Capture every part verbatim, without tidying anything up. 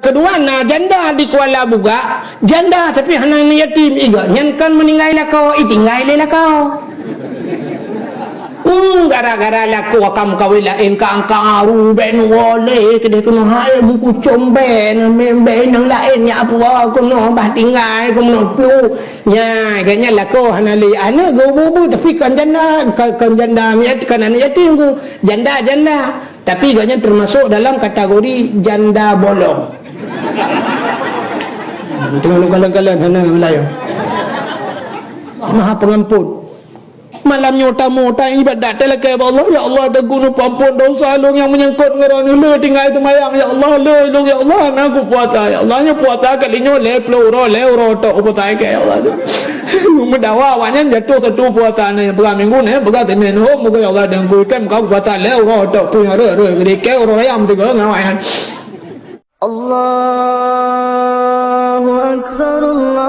Keudua na janda di Kuala Bugak, janda tapi hana aneuk yatim, iga nyan kon meuninggai lakoe, itinggai lé lakoe. Hmm, gara-gara lakoe ka meukawen laén, ka angka aru, bèk neuwoe lé, keudeh keunoe hai, meukucom bèk, bèk inong laén nyak pue keunoe, bah tinggai keunoe plu. Nya, gobnyan lakoe hana lé aneuk geubu-bu, tapi kon janda, kon, kon janda, kon aneuk yatim geuh, janda, janda. Tapi gobnyan teumasok dalam kategori janda bolong. Teungoh lôn kalon-kalon hana meulayeue. Maha Pengampun. Malam nyoe tamong, ta-ibadat, talakèe bak Allah, "Ya Allah, Teungku, neupeuampon dosa lôn nyang meunyangkot ngon droeneuh. Lé tinggai seumayang, ya Allah, lé lôn, ya Allah, hana kupuasa, ya Allah, nyoe puasa kali nyoe lhèe plôh uroe, lhèe uroe tok kupuasa kèe, ya Allah." Meudawa awaknyan jatuh satu puasa nyan, peugah minggu nyan, peugah Senin, "Oh, muka ya Allah, Teungku, item ka kupuasa lhèe uroe tok, peue nyang rhot-rhot, geudikèe uroe raya meusigoe ngon awaknyan." Allahu Akbar, Allahu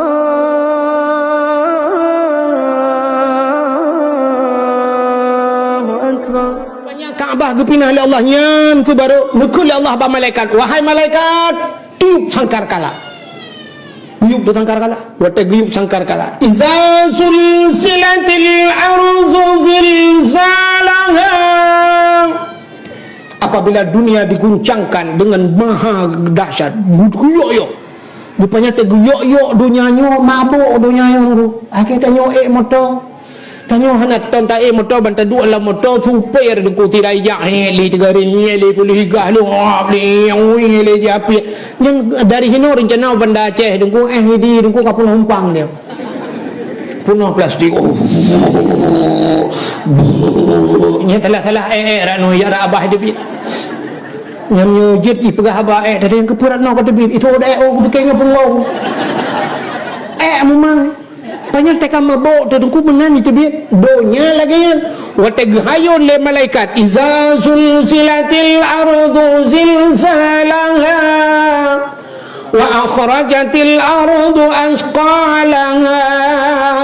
Akbar. Banyak Ka'bah geupinah lé Allah nyan, tu baru neukheun lé Allah bak malaikat, "Wahai malaikat, tiup sangkakala." Geuyup tu sangkakala. Watèe geuyup sangkakala. Iza zulzilatil ardu zilzalaha. Apabila dunia diguncangkan dengan maha dahsyat, geuyok-yok. Rupanya teugeyok-yok donya nyoe, mabök donya nyoe. Akhé tanyoe ék moto. Tanyoe hana ton taék moto, ban taduek lam moto, supir Teungku tirai jak, hé, lé tiga ri, hé, lé puluh tiga, lé ngap, lé nyang ui, lé japiet. Nyang dari hinoe rencana Banda Aceh, Teungku, eh, di Teungku ka peunoh umpang dia. Peunoh plastik. Oh. Nya salah-salah, eh, eh, rano, ya, ra abah teubiet. Nyang nyoe jeuet ipeugah haba, eh, tadi nyang keupeue rano ka teubiet. Itu udah, eh, oh, kupikir nyoe peungong. Eh, memang. Panyang teuka mabök teuh Teungku meunan iteubiet. Donya lagèe nyan. Watèe geuhayôn lé malaikat, "Iza zulzilatil ardu zilzalaha, wa akhrajatil ardu asqalaha."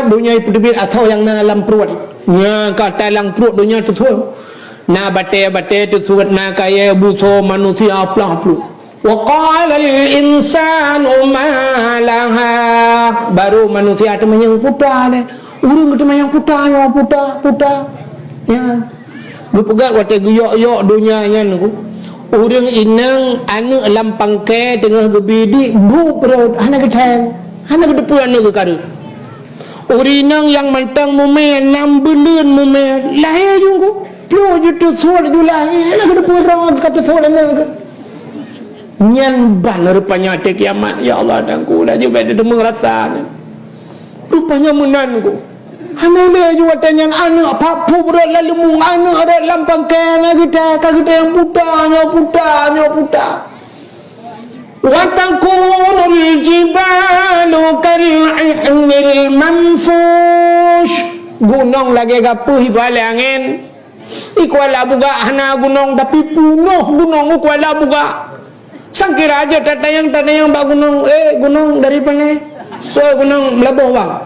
Donya ipeuteubiet asoe nyang na lam pruet. Nya ka talang pruet donya teusuet. Na batèe-batèe teusuet, na kayèe busoe manusia plah pluek. Wa qalal insanu ma laha. Baru manusia teumanyong puta nyan. Ureueng geuteumanyong puta nyoe, puta, puta. Ya. Geupeugah watèe geuyok-yok donya nyan, ureueng inong aneuk lam pangkée teungoh geubidik buet rot, hana geuthèe, hana geuteupeue aneuk geukareueng. Ureueng inong nyang mantong mumè, nam buleuen mumè, lahé ju, ploh ju teusuet ju lahé, hana geuteupeue droe ka teusuet aneuk geuh. Nyan ban rupanya watèe kiamat, ya Allah, Teungku, laju bèk teudeungoe rasa nyan. Rupanya meunan, Teungku. Hana lé ju watèe nyan aneuk pap-pup rot lam leumong, aneuk rot lam pangkée, na geuta, ka geuta nyang puta, nyoe puta, nyoe puta. Wa takunul jibalu kal ihnil manfush. Gunong lagèe gapeuh iba lé angén. I Kuala Bugak hana gunong, tapi peunoh gunong u Kuala Bugak. Sangkira jeuet tatanyong-tatanyong bak gunong, "Eh, gunong dari pane?" "Soe gunong?" "Meulaboh, Bang."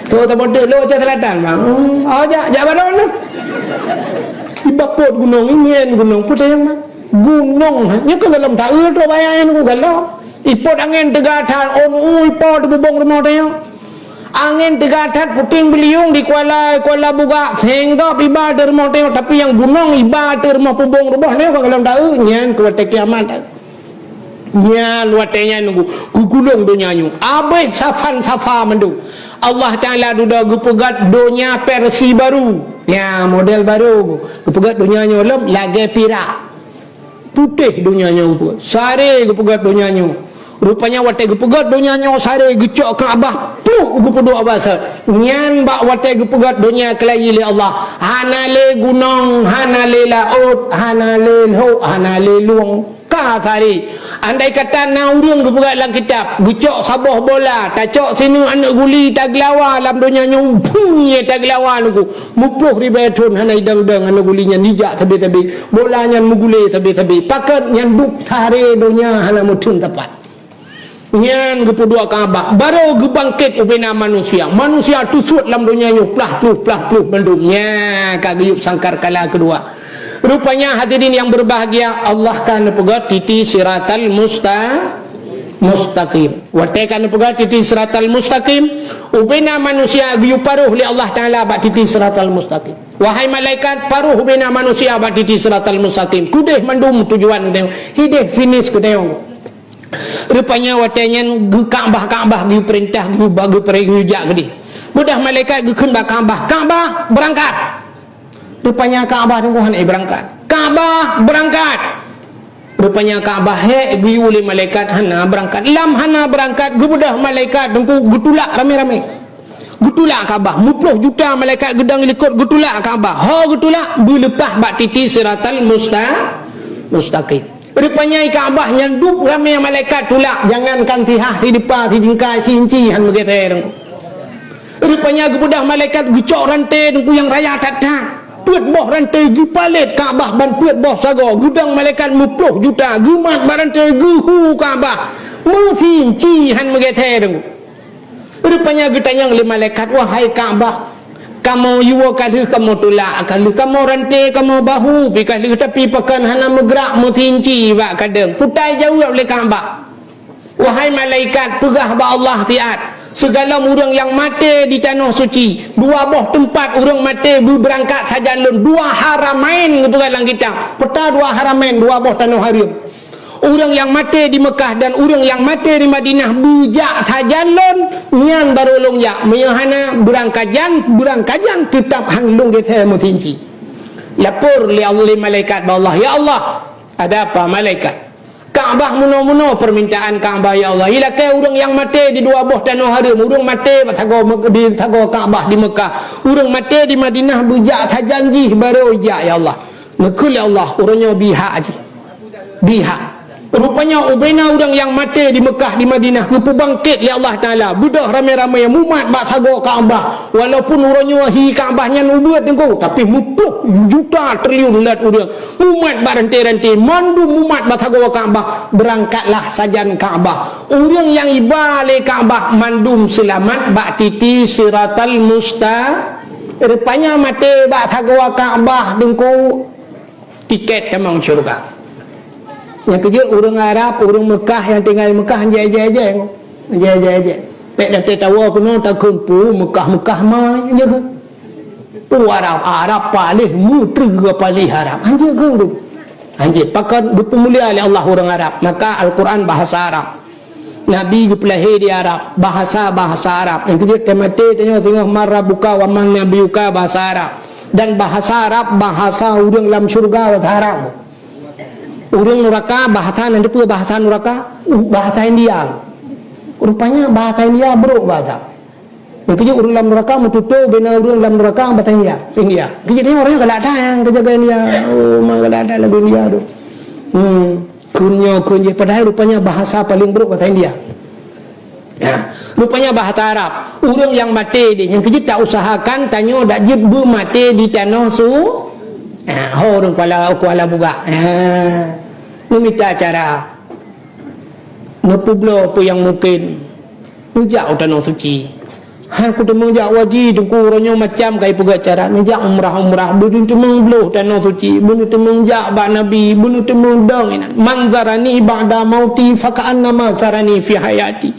"Toh, taboh teuk lôn Aceh Selatan, Bang." "Hmm, oh, jak, jak baroe nyoe." Iba pôt gunong, ingén gunong, peue tanyong, Bang? Gunong, ha? Nyoe keu gohlom taeu trok bak ayah nyan, gohlom. Ipôt angén teuga that, ôn ui po teububông rumoh tanyoe. Angén teuga that puténg beuliueng di Kuala, Kuala Bugak, seng gob iba ateueh rumoh tanyoe, tapi nyang gunong iba ateueh rumoh pubông ruboh nyoe ka gohlom taeu, nyan keu watèe kiamat. Nyan watèe nyan gugulong donya nyoe. Abéh safan-safa mandum. Allah Taala dudoe geupeugöt donya versi baru. Nya model baru. Geupeugöt donya nyoe lom lagèe pirak. Putéh donya nyoe geupeugöt. Saré geupeugöt donya nyoe. Rupanya watèe geupeugöt donya nyoe saré geucok Ka'bah, pluh geupeuduek bak asèe. Nyan bak watèe geupeugöt donya keulayi lé Allah. Hana lé gunong, hana lé laôt, hana lé lhok, hana lé lueng. Ka saré. Andai kata na ureueng geupeugöt lam kitab, geucok saboh bola, tacok sineuk aneuk guli tageulawa lam donya nyoe, phung, nyan tageulawa nunggu. Muploh ribèe thon hana idong-dong aneuk guli nyan jijak sabé-sabé. Bola nyan meugulé sabé-sabé. Pakon nyan duek saré donya hana meutheun sapat. Nyan geupeuduek Ka'bah. Barô geubangkét ubena manusia. Manusia teusuet lam donya nyoe plah pluh, plah pluh mandum. Nya ka geuyueb sangkar kala keudua. Rupanya hadirin yang berbahagia, Allah ka neupeugah titi siratal musta-, mustaqim. Watée ka neupeugah titi siratal mustaqim, ubena manusia geuyue paroh lé Allah Taala bak titi siratal mustaqim. Wahai malaikat, paroh ubena manusia bak titi siratal mustaqim. Keudeh mandum tujuan geutanyoe, hideh finish geutanyoe. Rupanya watée nyan geu-, Ka'bah, Ka'bah geupeurintah, geu-, ba-, geupere-, geujak keudeh. Beudôh malaikat geukheun bak Ka'bah, "Ka'bah, beurangkat!" Rupanya Ka'bah teungku hana beurangkat. "Ka'bah, beurangkat!" Rupanya Ka'bah hék geuyue lé malaikat hana beurangkat. Lam hana beurangkat, geubeudôh malaikat teungku geutulak ramé-ramé. Geutulak Ka'bah, muploh juta malaikat geudong likot geutulak Ka'bah. Ho geutulak, beuleupah bak titi siratal musta-, mustaqim. Rupanya Ka'bah nyan dub ramé malaikat tulak, jangankan sihah, sidepa, sijingkai, siinci han meugeusé teungku. Rupanya geubeudôh malaikat geucok ranté teungku nyang raya that-that. Peuet boh ranté geupalét Ka'bah ban peuet boh sagoe, geudong malaikat muploh juta, geumat bak ranté geuhu Ka'bah. Meusinci han meugeusé teungku. Rupanya geutanyong lé malaikat, "Wahai Ka'bah, kamoe yue ka lheueh kamoe tulak, ka lheueh kamoe ranté, kamoe bahu pi ka lheueh, tapi pakon hana meugrak meusinci bak kadeueng?" Putai jaweueb lé Ka'bah, "Wahai malaikat, peugah bak Allah siat, sigohlom ureuëng nyang maté di tanoh suci, dua boh teumpat ureuëng maté beubeurangkat sajan lôn, dua haramain," geupeugah lam kitab. Peue dua haramain? Dua boh tanoh hareuem. Ureuëng nyang maté di Meukah dan ureuëng nyang maté di Madinah beujak sajan lôn, nyan barô lôn jak. Meunyoe hana, beurangkajan, beurangkajan teutab han lôn geusé meusinci. Lapor lé Allah, lé malaikat bak Allah, "Ya Allah, ada apa malaikat? Ka'bah meunoe-meunoe permintaan Ka'bah, ya Allah. Ilakée ureuëng nyang maté di dua boh tanoh hareuem, ureuëng maté bak sagoe Mek-, di sagoe Ka'bah di Meukah, ureuëng maté di Madinah beujak sajan jih barô jak, ya Allah." Neukheun lé Allah, "Uroe nyoe bihak jih." Bihak. Rupanya ubena ureuëng nyang maté di Meukah, di Madinah, geupeubangkét lé Allah Taala. Beudôh ramé-ramé mumat bak sagoe Ka'bah. Walaupun uroe nyoe hi Ka'bah nyan ubeuet teungku, tapi muploh juta triliun lat ureuëng mumat bak ranté-ranté, mandum mumat bak sagoe Ka'bah. Beurangkatlah sajan Ka'bah. Ureuëng nyang iba lé Ka'bah mandum seulamat bak titi siratal musta-, rupanya maté bak sagoe Ka'bah teungku. Tiket tamong syeuruga. Nyang keujeuet ureuëng Arab, ureuëng Meukah nyang tinggai Meukah, jai-jai-jai. Jai-jai-jai. Pék dan teuh tawoe keunoe takheun peue Meukah-Meukah mai, jai kheun. Peue Arab, Arab paléh meuteue paléh Arab. Hanjeuet kheun tu. Hanjeuet, pakon geupeumulia lé Allah ureuëng Arab. Maka Al-Quran bahasa Arab. Nabi geupeulahé di Arab, bahasa-bahasa Arab. Nyang keujeuet teumaté tanyoe singoh man rabbuka wa man nabiyuka bahasa Arab. Dan bahasa Arab, bahasa ureuëng lam syeuruga bahasa Arab. Ureuëng nuraka, bahasa nan dipeue bahasa nuraka? Bahasa India. Rupanya bahasa India brok bahasa. Nyang keujeuet ureuëng lam nuraka meututoe bina ureuëng lam nuraka bahasa India. India. Keujeuet nyoe ureuëng galak that nyang keujaga India. Oh, memang galak that lagu India tu. Hmm. Kheun nyoe kheun jih, padahai rupanya bahasa paléng brok bahasa India. Ya, rupanya bahasa Arab. Ureuëng nyang maté deh, nyang keujeuet ta usahakan tanyoe dak jeuet beumaté di tanoh su-, ya, ho ureuëng Kuala, Kuala Bugak. Ya. Neumita cara. Neupeubloe peue nyang mungken. Neujak u tanoh suci. Han kuteumong jak haji, teungku, uroe nyoe macam ka ipeugah cara. Neujak umrah-umrah, beuneuteumong bloh tanoh suci, beuneuteumong jak bak Nabi, beuneuteumong dong inan. "Man zarani ba'da mauti faka'annama zarani fi hayati."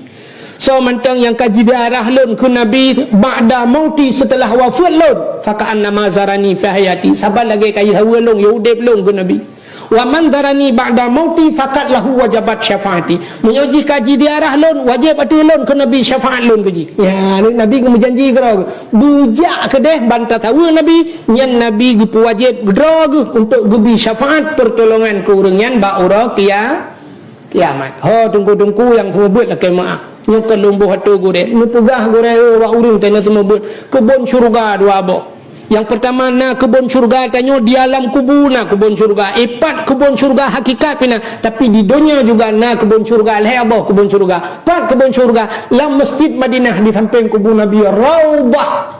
Soe mantong nyang ka jiziarah lôn keu Nabi ba'da mauti, seuteulah wafeuet lôn, faka'annama zarani fi hayati, saban lagée ka jisaweue lôn, yôh udeb lôn keu Nabi. "Wa man zarani ba'da mauti faqad lahu wajabat syafaati." Meunyoe jih ka jiziarah lôn, wajéb ateueh lôn keu Nabi syafaat lôn keu jih. Ya, Nabi geumeujanji keudroe geuh. Beujak keudeh ban tasaweue Nabi, nyan Nabi geupeuwajéb keudroe geuh untuk geubri syafaat peurtolongan keu ureuëng nyan bak uroe kia-, kiamat. Ho teungku-teungku nyang seumeubeuet lakée meuáh. Nyoe keu lôn boh ateueh gurée. Neupeugah gurée, eh, bak ureuëng tanyoe seumeubeuet. Keubon syeuruga dua boh. Nyang peurtama na keubon syeuruga tanyoe di alam kubu na keubon syeuruga. Eh, pat keubon syeuruga hakikat pih na, tapi di donya juga na keubon syeuruga, lhée boh keubon syeuruga. Pat keubon syeuruga lam Masjid Madinah di sampéng kubu Nabi, Raudhah.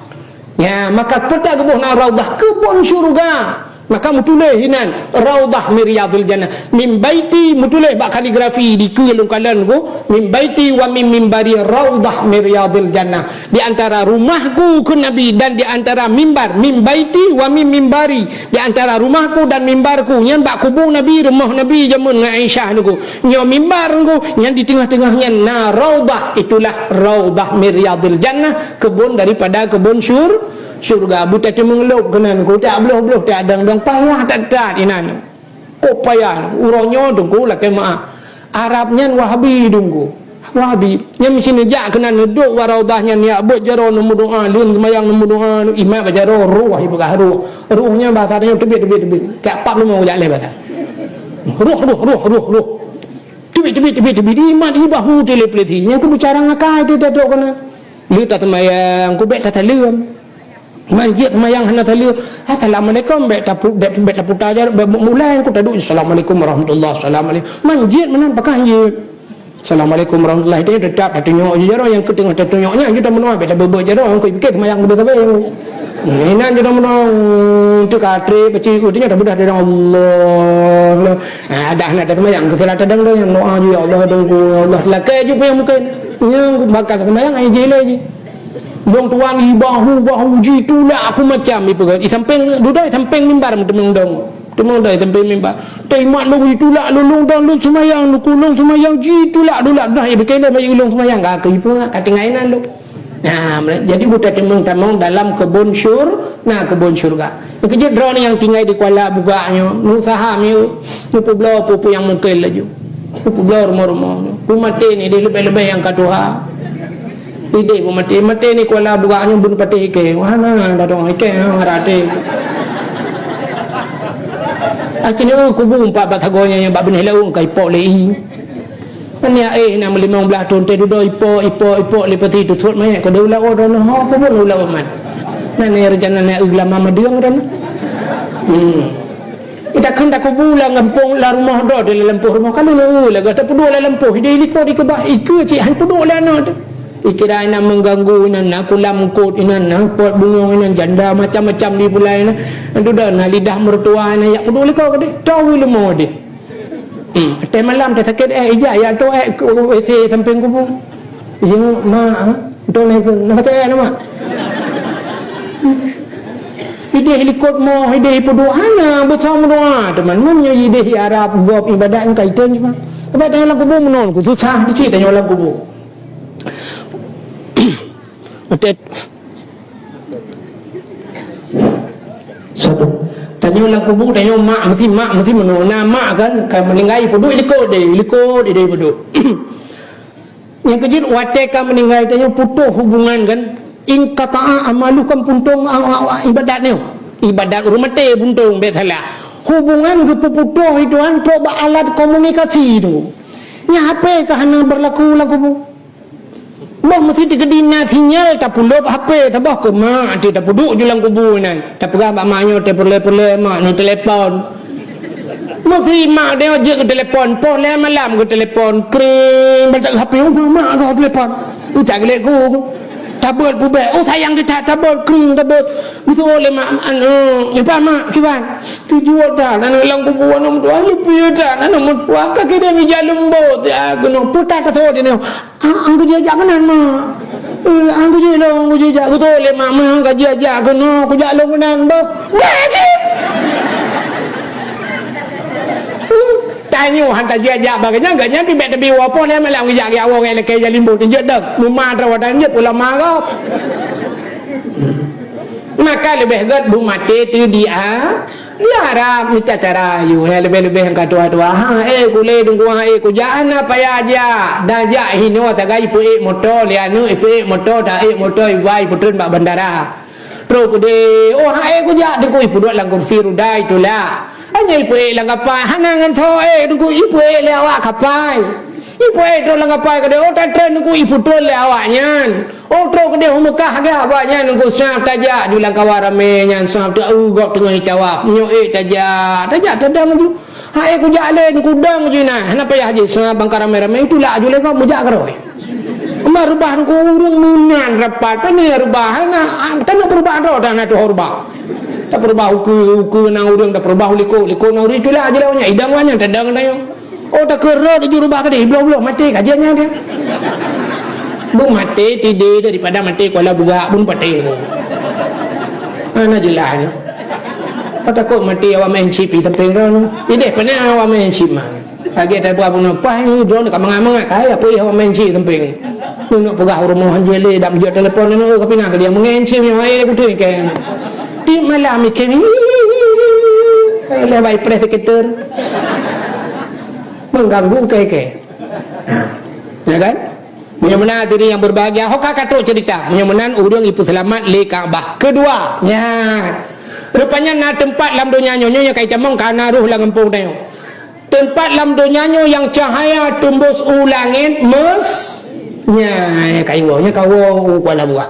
Ya, maka peue ta geuboh na Raudhah, keubon syeuruga. Maka meutuléh inan, "Raudhah min riyadhil jannah." Min baiti, meutuléh bak kaligrafi dikeue lôn kalon ku, "Min baiti wa min mimbari raudhah min riyadhil jannah." Di antara rumahku, kheun Nabi, dan di antara mimbar, "Min baiti wa min mimbari." Di antara rumahku dan mimbarku, nyan bak kubu Nabi, rumoh Nabi jameun ngon Aisyah nyoe ku. Nyoe mimbar nyoe ku, nyan di teungoh-teungoh nyan na raudhah, itulah raudhah min riyadhil jannah, keubon daripada keubon syur-, syurga. Beutateumeung lôb keunan ku, tak bloh-bloh tak dong-dong, payah that-that inan. Kok payah, uroe nyoe teungku lakée meu'ah. Arab nyan Wahabi teungku. Wahabi. Nyan meusineujak keunan neuduek bak raudhah nyan, jak beuet jaroe neumeudoa, leuen seumayang neumeudoa, imat bak jaroe, roh ipeugah roh. Roh nyan bahasa tanyoe teubiet, teubiet, teubiet. Kak pap leumo jak lé bahasa. Roh, roh, roh, roh, roh. Teubiet, teubiet, teubiet, teubiet. Imat i bahu teuh lé peulisi. Nyan keuh beucara ngakai teuh tatrok keunan. Lheueh taseumayang, keu bék tasaleuem. Man jeuet seumayang hana saleuem. Assalamualaikum, bék tapu-, bék, bék taputa jaroe, bék mulai keu taduek, "Assalamualaikum warahmatullah, assalamualaikum." Man jeuet meunan pakah jeuet. "Assalamualaikum warahmatullah." Itu tetap tatunyok je jaroe nyang keuteungoh tatunyok nyan, kita meunoe bék tabeuet jaroe, nyang keu pike seumayang beudôh sabe. Inan je meunoe, tu ka trép, peci, tu nyoe tabeudah dari Allah. Ah, dah nak seumayang, keu salah tadang doa, doa je, "Ya Allah, dong ku, ya Allah." Lakée ju nyang mungken. Nyang bakal seumayang, ai jih lé jih. Lôn tuan i bahu-bahu jitulak aku macam ipeugah. I sampéng dudoe, i sampéng mimbar meuteumong dong. Teumong dong i sampéng mimbar. Teuimat lôn jitulak lôn, lôn dan lôn seumayang, lôn seumayang jitulak-tulak dah i beukeulée mai lôn seumayang ka keu ipeugah ka tinggai nan lôn. Nah, jadi buta teumong-teumong dalam keubon syur-, na keubon syurga. Keujeuet droeneuh nyang tinggai di Kuala Bugak nyoe, neusaha mieu, neupeubloe peue-peue nyang mungken laju. Neupeubloe rumoh-rumoh nyoe. Peumaté ni deh leubeh-leubeh nyang ka tuha. Ideh peumaté, maté ni Kuala Bugak nyoe bun patéh ikée. Wah, na, na, na, dong ikée, na, marate. Akhirnya, kubu empat bak sagoe nyan bak binéh laôt ka ipok lé i. Kan ya, eh, na meulimong blaih thon teuh dudoe ipok, ipok, ipok, leupah teuh teusot manyét keu deuh laôt droeneuh, ho, peue buet laôt man. Na, na rencana na eu lama madeueng droeneuh. Hmm. Ita kheun takubu lam gampông, lam rumoh droe, di lam lampôh rumoh, ka lôn eu lagée tapeuduek lam lampôh, ideh likot dikeubah, ikeue cit han peuduek lé aneuk teuh. Ikira inan meuganggu inan, na kulam eungkot inan, na pot bungong inan, janda macam-macam di pulai inan. Dudoe na lidah meurutua inan, jak peuduek likot keudeh, tawi leumo deh. Hmm, teuh malam teuh sakét ék, ijak, ya, toh ék keu W C sampéng kubu. Ijak, "Ma, ha? Toh na ikeu, na sakét ék na, Ma?" Ideh likot moh, ideh ipeuduek hana, beusama doa, teuma. Meunyoe ideh i Arab, gob ibadat, engkai teun cuma. Sabab tanyoe lam kubu meunan, ku susah di cit tanyoe lam kubu. Beutôi. Satu. Tanyoe lam kubu, tanyoe mak meusti, mak meusti meunoe. Na mak kan, ka meuninggai, peuduek likot deh, likot deh, peuduek. Nyang keujeuet, watée ka meuninggai, tanyoe putôh hubungan kan. Inqata'a amaluhu kan puntông, a, a, a, ibadat nyoe. Ibadat ureuëng maté puntông, bék salah. Hubungan geupeuputôh itu kan trok bak alat komunikasi tu. Nyan H P ka hana beurlaku lam kubu. Boh meusti teukeudi na sinyal, tapulop H P, saboh keu mak, teuh tapeuduek ju lam kubu nyan. Tapeugah bak mak nyoe, "Teuh peureulée-peureulée, Mak, nyoe teulepon." Meusti mak nyoe jeuet geutelepon, poh lhée malam geutelepon, kring, bak H P, "Oh, mak, mak, goh telepon." Ucak geulék ku. Tabeuet peubék, "Oh, sayang teuh that, tabeuet, kring, tabeuet." Geuseuôt lé mak, "Aneuk, nyoe pat, Mak, kiban?" "Tujoh that, aneuk, lam kubu aneuk meutuah, leupie that, aneuk meutuah, ka kirém ija leumbot, ya, keunoe." Puta taseuôt nyoe. "Ah, han kujak keunan, Mak. Eh, han kujak lôn, han kujak." Geutôh lé mak, "Mak, han kujak keunoe, kujak lôn keunan, beuh." Bah cit! Tanyoe han tajak-jak bak geuhnyan, geuhnyan pih bék teubiwoe poh lhée malam geujak-jak woe ngon lakée ija leumbot, jeuet dong. Muma droe dan jeuet ulama gob. Maka leubeh gét beumaté teuh di a-, di Arab mita cara ayue, hai leubeh-leubeh nyang ka tuha-tuha. Ha, éh, kulé dungku, ha, éh, kujak, hana payah jak. Dan jak hinoe sagai ipeuék moto lé aneuk, ipeuék moto, taék moto, iba, ipeutreun bak bandara. Trok keudeh, oh, ha, éh, kujak, dungku, ipeuduek lam kursi ruda, itulak. Hana ipeuék lam kapai, hana ngon soe ék, dungku, ipeuék lé awak kapai. Ipeuék trok lam kapai keudeh, oh, tatreun, dungku, ipeutreun lé awaknyan. Oh, trok keudeh u Meukah geuh awaknyan, dungku, sab tajak ju lam kawan ramé nyan, sab teu-eu gob teungoh jitawaf. Nyoe ék tajak, tajak tadong ju. Ha ék kujak lé, dungku, dong ju na. Hana payah jih, sab bangka ramé-ramé, itulak ju lé gob meujak keudroe. Meurubah, dungku, ureuëng meunan rapat, pane reubah, hana, tanyoe peurubah droe, dah na tuho reubah. Tapeurubah ukeue, ukeue na ureuëng tapeurubah likot, likot na ureuëng, itulah ajaran nyan, idang nyan tadang nyan. Oh, takheun rot aju rubah keudeh, bloh-bloh maté kajian nyan dia. Beu maté tidé daripada maté kuala bugak pun paté. Hana jeulaih nyoe. Takot maté awak main chip di sampéng droe. Ideh, pane awak main chip man. Lagèe tabuka bunoe, paih droe ka mangat-mangat, hai apa awak main chip di sampéng. Neuk peugah rumoh hanjeuet lé, dak meujaweueb telepon, neuk ka pinah keu dia, meungen chip nyang laén putih keu. Tiep malam ikém. Lé bai preh sekitar. Mengganggu keu-keu. Ya kan? Meunyoe meunan hadirin yang berbahagia, ho ka katrok cerita. Meunyoe meunan ureuëng ipeuseulamat lé Ka'bah. Keudua, nyan. Rupanya na teumpat lam donya nyoe, nyoe nyang ka itamong ka na roh lam gampông tanyoe. Teumpat lam donya nyoe nyang cahaya teumbus u langét mes-, nyan, ka iwoe, nyan ka woe u Kuala Buah.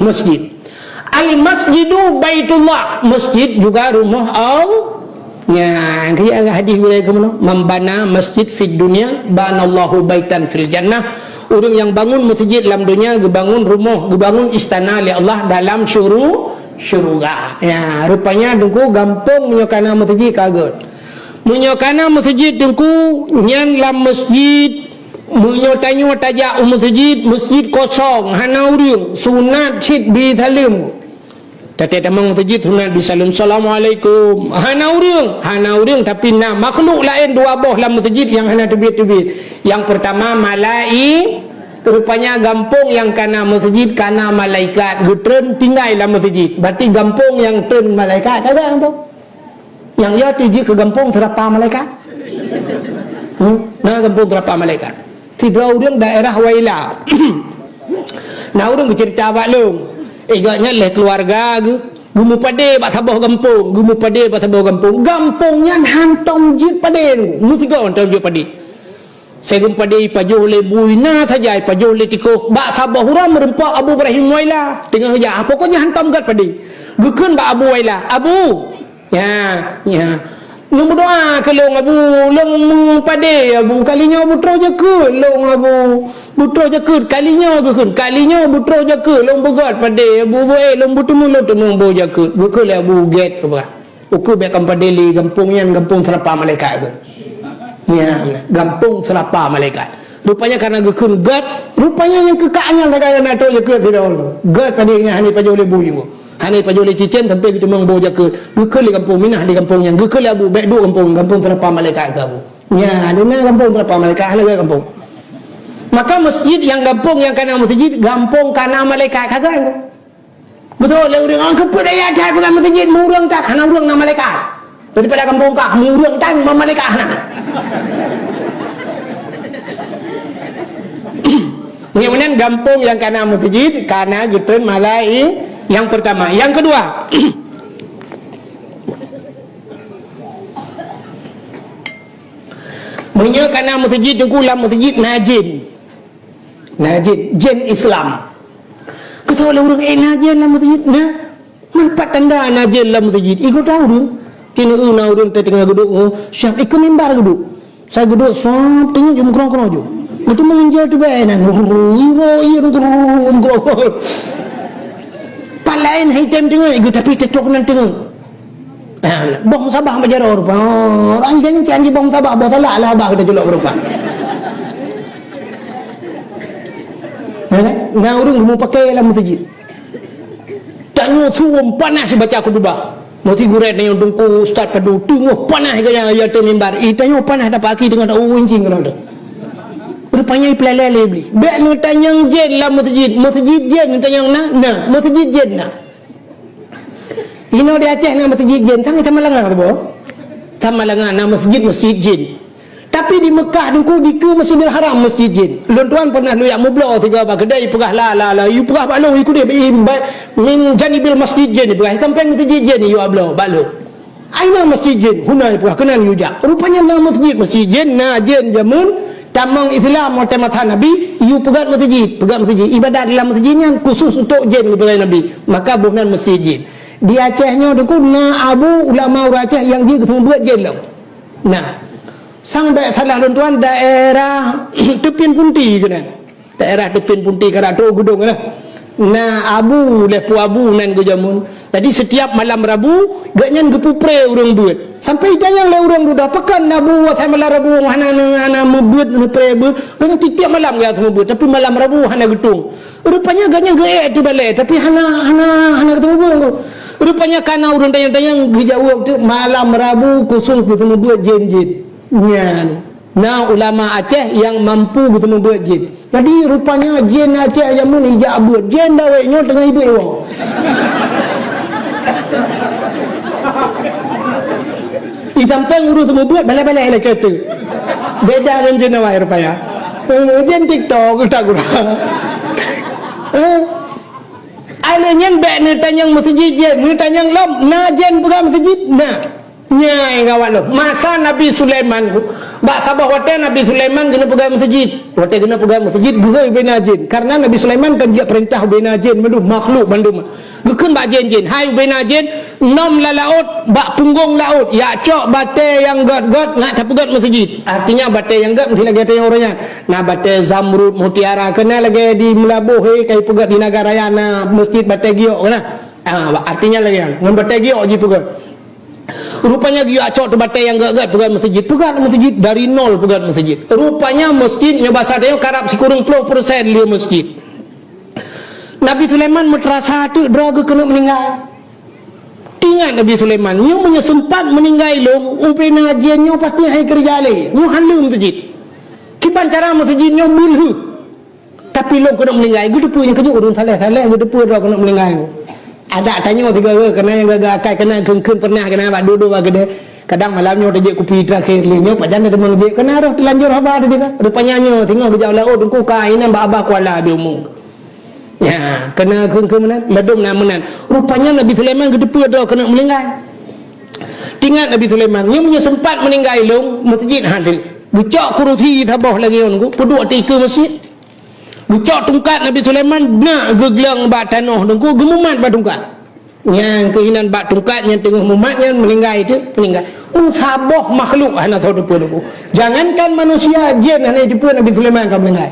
Masjid. Al-Masjidu Baitullah, masjid juga rumoh Allah. Nyan, kaya hadis gurée keunoe, "Man bana masjid fid dunya, banallahu baitan fil jannah." Ureuëng yang bangun masjid lam dunia, geubangun rumoh, geubangun istana lé Allah dalam syuru-, syuruga. Ya, rupanya Teungku gampông meunyoe kana masjid ka gét. Meunyoe kana masjid Teungku, nyan lam masjid, meunyoe tanyoe tajak u masjid, masjid kosong, hana ureuëng, sunat cit bi saleuem. Taté tamong meuseujid sunat bi saleuem, "Assalamualaikum." Hana ureuëng, hana ureuëng, tapi na makhluk laén dua boh lam meuseujid nyang hana teubiet-teubiet. Nyang peurtama malai-, rupanya gampông nyang kana meuseujid kana malaikat geutreun tinggai lam meuseujid. Berarti gampông nyang treun malaikat ka gampông. Nyang ya tijih keu gampông seurapa malaikat. Hmm? Na gampông seurapa malaikat. Sidroe ureuëng daerah Waila. Na ureuëng geuceurita bak lôn, eh, gobnyan lé keuluwarga geuh, geumeupadé bak saboh gampông, geumeupadé bak saboh gampông. Gampông nyan hantom jeuet padé, meusigoe hantom jeuet padé. Sigoe padé ipajoh lé bui na saja, ipajoh lé tikôh. Bak saboh uroe meurumpok Abu Ibrahim Waila, teungoh jak, pokoknya hantom gét padé. Geukheun bak Abu Waila, "Abu, ya, ya. Lôn meudoa keu lôn, Abu, lôn meupadé, Abu. Kali nyoe beutroh jakeuet lôn, Abu. Beutroh jakeuet, kali nyoe," geukheun, "kali nyoe beutroh jakeuet lôn beugét padé, Abu. Beu-, eh, lôn beuteumé, lôn teumé boh jakeuet." Geukheun lé Abu gét, Abu. Ukeue bék kamoe padé lé gampông nyan, gampông seurapa malaikat keuh. Ya, gampông seurapa malaikat. Rupanya karena geukheun gét, rupanya nyang keukak nyan lagèe na troh jakeuet sidroe. Gét padé nyan hana ipajoh lé bui nyoe. Hana ipajoh lé cicém sampoe geuteumé boh jakeuet. Geukheun lé gampông, minah di gampông nyan. Geukheun lé Abu, bék duek gampông, gampông seurapa malaikat keuh Abu. Nyan, di na gampông seurapa malaikat, hana gét gampông. Maka masjid nyang gampông nyang kana masjid, gampông kana malaikat ka gét. Beutôi lé ureuëng, "Ah, keupeue daya that peugah meuseujid, meu ureuëng that, hana ureuëng na malaikat. Daripada gampông kah, meu ureuëng that, meu malaikat hana." Meunyoe meunan gampông nyang kana meuseujid, kana geutreun malai nyang peurtama. Nyang keudua, meunyoe kana meuseujid, Teungku, lam meuseujid na jén. Na jén, jén Islam. Geutôi lé ureuëng, "Eh, na jén lam meuseujid?" Na. Man pat tanda na jén lam meuseujid? Igoe tahu ureuëng. Keuneuk na ureuëng teungoh geuduek, oh, siap ikeu mimbar geuduek. Sa geuduek, sop, teungoh jeuet meukrong-krong jeuet. Beutôi meunginjil teubai nan. Iro, iro, meukrong, meukrong. Pat laén hai tem teungoh, igoe tapi tetok nan teungoh. Ah, boh musabah bak jaroe rupa. Oh, ureuëng janji, janji boh musabah, boh salak lah bah geuculok beurupa. Nah, nah, ureuëng geumeupakai lam meuseujid. Tanyoe suwom panas baca khutbah. Meusti gurée tanyoe Teungku Ustaz Padu teungoh panas gaya ya ateueh mimbar. Ih, tanyoe panas dapat aki teungoh ta-, oh, incing keunoe tu. Rupanya ipeulalai lé Iblih. Bék neutanyong jén lam meuseujid. Meuseujid jén neutanyong na? Na. Meuseujid jén na. Inoe di Aceh na meuseujid jén, tangai Samalanga saboh. Samalanga na meuseujid, meuseujid jén. Tapi di Meukah Teungku dikeue Masjidil Haram meuseujid jén. Lôn tuan pernah lôn jak meubloe sigoe bak keudè, ipeugah la, la, la, ipeugah bak lôn, ikudeh, i, ba-, min janibil masjid jén, ipeugah, i sampéng meuseujid jén, iyue bloe bak lôn. Aina masjid jén, huna ipeugah, keunan yue jak. Rupanya na meuseujid, meuseujid jén, na jén jameun, tamong Islam watèe masa Nabi, yue peugöt meuseujid, peugöt meuseujid. Ibadat lam meuseujid nyan khusus untuk jén geupeugöt Nabi. Maka boh nan meuseujid jén. Di Aceh nyoe Teungku na abu ulama ureueng Aceh nyang jeuet geuseumeubeuet jén lom. Nah, sang bèk salah lôn tuan daerah Teupin Punti keunan. Daerah Teupin Punti ka trôk Geudong keunan. Na Abu, lheuh peue Abu nan geujameun. Jadi, setiap malam Rabu, gobnyan geupeupreh ureuëng beuet. Sampai itanyong lé ureuëng dudoe, "Pakon Abu, asai malam Rabu hana, hana meubeuet, meupreh beuet?" Gobnyan tiep-tiep malam geuseumeubeuet, tapi malam Rabu hana geutueng. Rupanya gobnyan geuék ateueh balée, tapi hana, hana, hana geuteumé beuet. Rupanya kana ureuëng tanyong-tanyong geujaweueb teuk, "Malam Rabu khusos geuteumé beuet jén-jén." Nyan. Na ulama Aceh nyang mampu geuteumé beuet jén. Jadi, rupanya jén Aceh jameun ijak beuet. Jén dawét nyoe teungoh ibeuet woe. Isampéng ureuëng teumé beuet, balée-balée lagée tu. Beda ngon jén awai rupanya. Eh, jén TikTok, utak gura. Eh, alé nyan bék neutanyong meuseujid jén, neutanyong lom, na jén peugah meuseujid? Na. Nyan gawat lom. Masa Nabi Sulaiman, bak saboh watée Nabi Sulaiman geuneuk peugah meuseujid. Watée geuneuk peugah meuseujid, geuhôi ubena jén. Karena Nabi Sulaiman kan jijak peurintah ubena jén, mandum makhluk mandum. Geukheun bak jén-jén, "Hai ubena jén, nom lam laôt, bak punggong laôt, jak cok batée nyang gét-gét, nak tapeugét meuseujid." Artinya batée nyang gét meusti lagée batée nyang uroe nyan. Na batée zamrud, mutiara, keunan lagée di Meulaboh, he, ka ipeugét di Nagan Raya na meuseujid batée giok keunan. Ah, artinya lagée nyan, ngon batée giok jipeugét. Rupanya geuyue cok teuh batée nyang gét-gét peugét meuseujid. Peugét meuseujid, dari nol peugét meuseujid. Rupanya meuseujid nyoe basa tanyoe karab sikureueng ploh persen lé meuseujid. Nabi Sulaiman meuteurasa teuk droe geuh keuneuk meuninggai. Ingat Nabi Sulaiman, nyoe meunyoe seumpat meuninggai lôn, ubena jén nyoe pasti hai keureuja lé. Nyoe han lé meuseujid. Kiban cara meuseujid nyoe beulheueh. Tapi lôn keuneuk meuninggai, geuteupeue nyang keujeuet ureuëng saleh-saleh, geuteupeue droe keuneuk meuninggai. Adak tanyoe sigoe, keunan nyang gagah akai, keunan kheun-kheun pernah, keunan bak dudoe bak keudè. Kadang malam nyoe tajak kupi terakhir lé nyoe, pajan na teuma jeuet, keunan roh teulanjur haba teuka. Rupanya nyoe, singoh geujak u laôt, teungku ka inan bak abah kuala di umu. Ya, keunan kheun-kheun meunan, ladôm na meunan. Rupanya Nabi Sulaiman geuteupeue droe keuneuk meuninggai. Ingat Nabi Sulaiman, nyoe meunyoe seumpat meuninggai lôn, meuseujid han lé. Geucok kurusi saboh lagée nyoe, peuduek ateueh ikeue meuseujid. Geucok tungkat Nabi Sulaiman, nak geugleueng bak tanoh teungku, geumumat bak tungkat. Nyang keuh inan bak tungkat nyang teungoh mumat nyan meuninggai teuk, meuninggai. Meusaboh makhluk hana soe teupeue teungku. Jangankan manusia, jén hana jiteupeue Nabi Sulaiman ka meuninggai.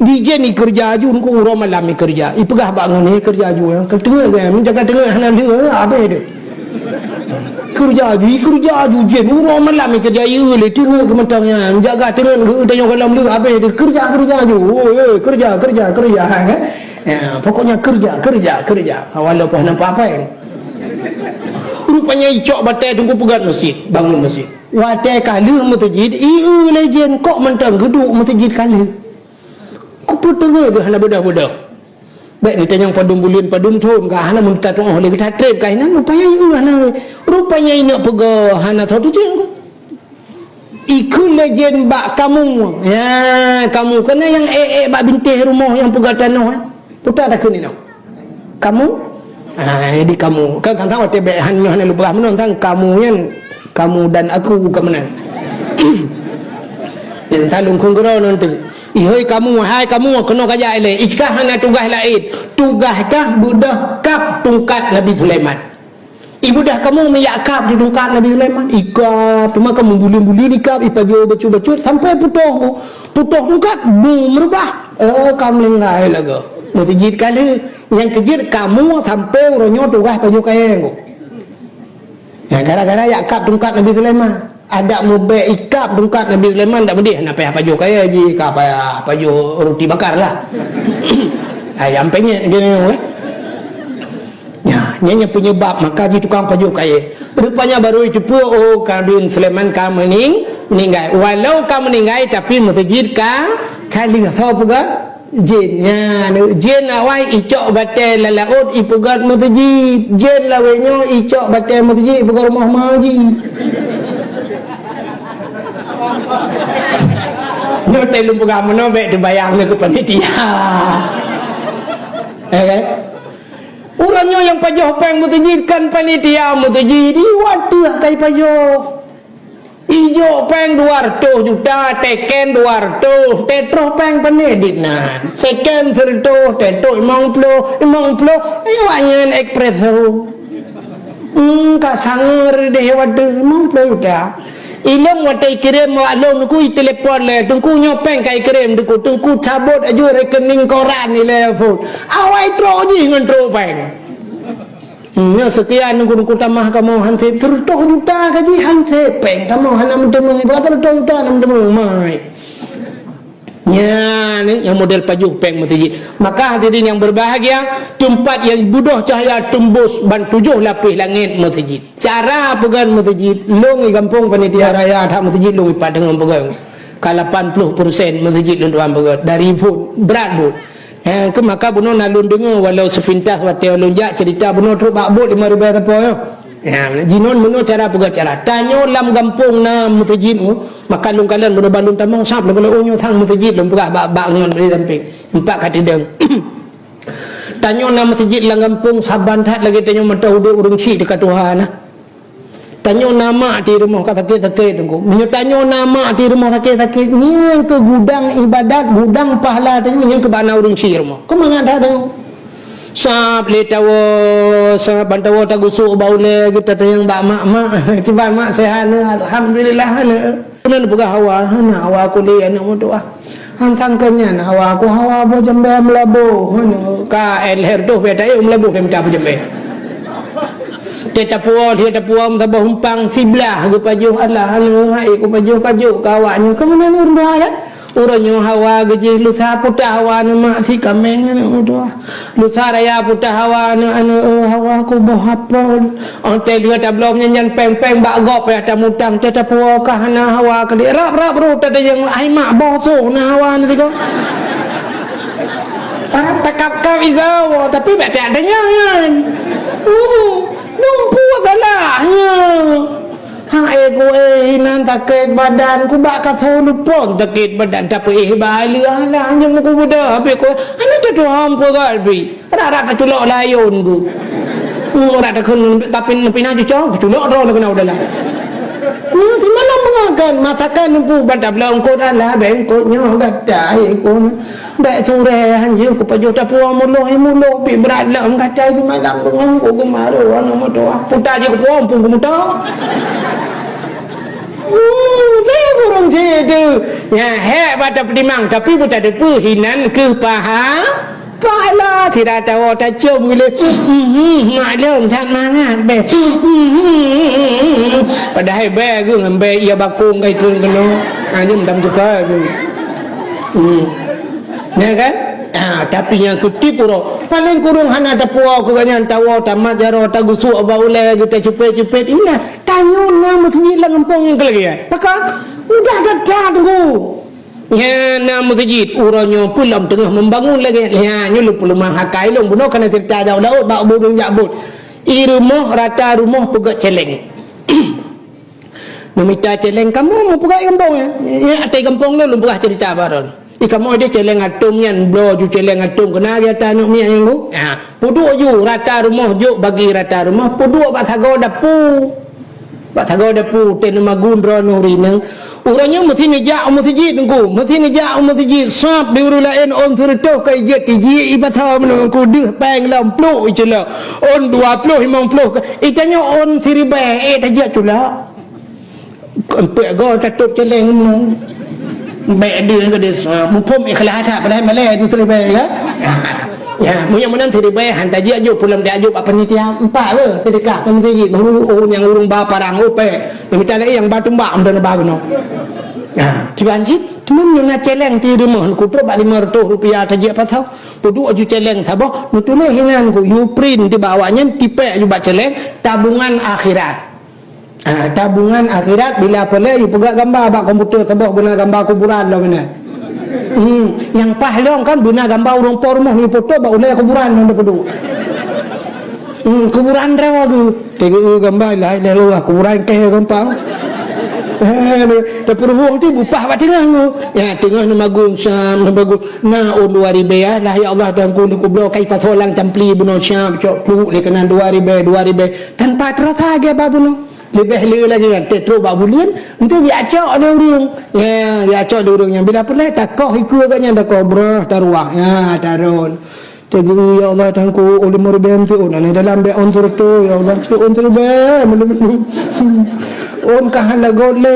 Di jén ikeureuja aju teungku, uroe malam ikeureuja. Ipeugah bak ngon, "He, keureuja aju, ya. Keu teungeut, ya. Menjaga teungeut hana lheueh, habéh deh." Keureuja aju, ikeureuja aju jén. Uroe malam ikeureuja, ieu lé teungeut keu mantong nyan. Jaga teungeut geu tanyoe gohlom lheueh, habéh deh. Keureuja, keureuja aju. Oh, eh, keureuja, keureuja, keureuja, kan? Ya, pokoknya keureuja, keureuja, keureuja. Walaupun hana apa-apa, kan? Rupanya icok batée teungku peugét meuseujid, bangun meuseujid. Watée ka lheueh meuseujid, ieu lé jén kok mantong geuduek meuseujid ka lheueh. Kupeuteungeut geuh hana beudoh-beudoh. Bék neutanyong padum buleuen, padum thon ka hana meuneuta tuoh lé geuh that treb ka inan, rupanya ieu hana, rupanya ineuk peugah hana soe teucéng. Ikheun lé jén bak kamu. Ya, kamu keunan nyang ék-ék bak bintéh rumoh nyang peugah tanoh, eh. Peue takheun inoe. Kamu? Ah, jadi kamu. Kan tang-tang watée bék han nyoe hana lôn peugah meunan, tang kamu nyan, kamu dan aku ka meunan. Nyan tang lôn kheun keudroe nyan teuk. Ihôi kamu, hai kamu, keunoe kajak ilée. Ikah hana tugaih laén. Tugaih kah beudôh kab tungkat Nabi Sulaiman. Ibeudôh kamu meujak kab di tungkat Nabi Sulaiman. Ikab, teuma kamu buleuen-buleuen ikab, ipajoh bacut-bacut, sampai putôh. Putôh tungkat, bu, meurubah. Oh, ka meuninggai lagée. Meuseujid ka lheueh. Nyang keujeuet kamu sampai uroe nyoe tugaih pajoh kayée. Ya, gara-gara jak kab tungkat Nabi Sulaiman. Adak meubék ikab tungkat Nabi Sulaiman dak meudeh, na payah pajoh kayée jih, ka payah pajoh ruti bakar lah. Ayam penyet gini lah. Ya, nyan nyang penyebab maka jih tukang pajoh kayée. Rupanya baru jiteupeue, oh, Nabi Sulaiman ka meuning-, meuninggai. Walau ka meuninggai, tapi meuseujid ka, ka lheueh. Soe peugah? Jén nyan, jén awai icok batée lam laôt ipeugét meuseujid, jén lawét nyoe icok batée meuseujid ipeugét rumoh ma jih. Nyoe teuh lôn peugah meunoe bék teubayang lé keu panitia. Eh, kan? Ureuëng nyoe nyang pajoh péng meuseujid kan panitia meuseujid, iwat teuh ka ipajoh. Ijok péng dua reutôh juta, teken dua reutôh, teutroh péng pané dit nan. Teken sireutôh, teutroh limong ploh, limong ploh, eh, awak nyan espresso. Hmm, ka sangeue deh watée limong ploh juta. Ilong watèe ikirém awak lôn, Teungku, itelepon lé, "Teungku, nyoe péng ka ikirém, Teungku." Teungku cabot aju rekening koran ilèe phôn. Awai trok jih ngon trok péng. Hmm, nyoe sekian, Teungku, Teungku, tamah kamoe han sép. Sireutoh juta ka jih han sép, péng kamoe hana meuteumé. Bak sireutoh juta hana meuteumé, mai. Nyan, nyang model pajoh péng meuseujid. Maka hadirin yang berbahagia, teumpat nyang beudôh cahya teumbôs ban tujoh lapéh langét meuseujid. Cara peugöt meuseujid, lôn i gampông panitia raya that meuseujid lôn ipat deungon peugöt. Ka lapan ploh persen meuseujid lôn tuan peugöt dari buet, brat buet. Eh, keu maka bunoe na lôn deungoe walau sepintas watèe lôn jak cerita bunoe trok bak buet lima ribèe sapo nyoe. Ya, jinon meunoe cara peugah cara. Tanyoe lam gampông na meuseujid, oh, maka lôn kalon meunoe ban lôn tamong sab lôn kalon, oh, nyoe sang meuseujid lôn peugah bak, bak ngon di sampéng. Empat ka tidong. Tanyoe na meuseujid lam gampông saban that lagèe tanyoe mantong udép ureueng chik teuka tuha na. Tanyoe na mak di rumoh ka sakét-sakét, Teungku. Meunyoe tanyoe na mak di rumoh sakét-sakét, nyan keuh gudang ibadat, gudang pahala tanyoe, nyan keuh bak na ureueng chik rumoh. Keu mangat that tanyoe. Sab lé tawoe, sab ban tawoe tagusok bak ulèe geutatanyong bak mak, "Mak, kiban mak seuhat?" "Alhamdulillah, aneuk." Keunan peugah hawa, "Hana hawa kulét aneuk meutuah. Hantang keu nyan hawa ku hawa boh jambèe meulaboh." Aneuk ka lhèe reutôh bèe taék meulaboh bèe mita boh jambèe. Teuh tapuwoe, lheueh tapuwoe meusaboh umpang siblah geupajoh, "Allah, aneuk hai kupajoh kajok keu awak nyoe." Keunan ureueng tuha kan? Uroe nyoe hawa geujih, lusa putah hawa aneuk mak si kaméng aneuk meutuah. Lusa raya putah hawa aneuk, aneuk, eh, hawa kuboh apel. Óh teuh lheueh tabloe nyan péng-péng bak gob payah tamutang, teuh tapuwoe ka hana hawa keudéh. Rab-rab rot tatanyong, "Hai mak, boh soe na hawa nyoe sigoe?" Rab takab-kab igoe, tapi bèk tajak tanyong nyan. Hmm, lumpu salah nyoe. Hai ku eh, inan sakét badan, ku bak kasoe lupon sakét badan, tapi eh bak lheueh alah nyang ku beudôh, habéh ku hana teutuhom peugah pih. Rab-rab taculok layôn ku. Hmm, rab takheun tapi pih na cucok, kuculok droe na keunong dalam. Hmm, simalam beungoh kan, masakan lumpu ban tabloe eungkôt, alah bèk eungkôt nyoe gata, eh, ku. Bèk surèe han jeuet kupajoh tapuwoe muloh, i muloh pih brat lom gata simalam beungoh ku geumaru aneuk meutuah. Puta jih kupuwoe muphom kumuto. Hmm, deh burông cit teuh. Nyan hék bak tapeutimang, tapi beuteupeue hinan keuh paha-, pahala. Sira tawoe tacôm geuh lé. Hmm, maklum that mangat bèe. Hmm, padahai bèe geuh ngon bèe ie bakong kai keunoe. Ha, nyan dam teuka geuh. Hmm. Ya kan? Ha, tapi nyang kutip uroe, paléng kureueng hana tapuwoe keu gobnyan, tawoe tamat jaroe, tagusok bak ulèe geuh, tacupet-cupet. Ingat, tanyoe na meuseujid lam gampông nyang keu lagèe nyan. Maka, mudah that-that, Teungku. Nyan na meuseujid, uroe nyoe peue lom teungoh meubangun lagèe nyan. Nyoe lôn peuleumah akai lôn, bunoe kana sireuta jak u laôt, bak buet lôn jak buet. I rumoh, rata rumoh peugöt cèlèng. Neumita cèlèng kamoe meupeugah i gampông, eh. Ya, ateueh gampông lôn, lôn peugah cerita baroe. I kamoe deh cèlèng atôm nyan, bloe ju cèlèng atôm keunan gata aneuk miet nyan ku. Ha, peuduek ju rata rumoh jok bagi rata rumoh, peuduek bak sagoe dapu. Bak sagoe dapu, teuh neumagun droeneuh rineueng. Uroe nyoe meusti neujak u meuseujid Teungku, meusti neujak u meuseujid, sab di ureueng laén ôn seureutôh ka ijeuet tiji i pasau meunurot ku deuh péng lom plôk iculok. Ôn dua ploh, limong ploh ka, i tanyoe ôn siribèe, eh, tajak culok. Eumpeuk goe tatôp cèlèng nyoe. Bèk deuh keu desa, muphom ikhlas that padahai malèe tu siribèe ya. Ya, meunyoe meunan siribèe han tajak jok pulang tajak jok bak panitia. Empat le seudeukah keu meuseujid, baru oh nyang ureueng ba parang, oh, pèng. Nyang mita lé nyang ba tumbak, meunan ba keunoe. Ha, kiban cit, teuma nyoe na cèlèng di rumoh, kutrôk bak lima ratus rupiah tajak pasau. Peuduek ju cèlèng saboh, neutuléh inan ku, you print di bak awaknyan, tipèk ju bak cèlèng, tabungan akhirat. Ah, tabungan akhirat bila peureulèe yue peugah gamba bak komputer saboh beuna gamba kuburan lom inan. Hmm, nyang paih lom kan beuna gamba ureueng po rumoh yue foto bak ulèe kuburan lom teupeudong. Hmm, kuburan droe geuh. Teugeue gamba la ilaha illallah kuburan kèe gampang. Eh, teupeureuhong tu bupah bak teungoh nyoe. Ya, teungoh neumagun sam, neumagun. Na ôn dua ribèe ya, lah ya Allah Tuhanku neukubloe kai pasoe lam campli bunoe siap cok pluek lé keunan dua ribèe, dua ribèe. Tanpa terasa gèt bak bunoe. Leubeh le lagèe nyan, teutrok bak buleuen, enteuk jiacok lé ureueng. Ya, jiacok lé ureueng nyan. Bila peureulèe takoh ikeu gobnyan takoh breuh taruwah. Ya, tarôn. Teugeu, ya Allah, Teungku, ulôn meuribèe meuti ôn, aneuk dalam bèk ôn teureutôh, ya Allah, cok ôn teuribèe, meulôn-meulôn. Ôn ka hana lagot lé,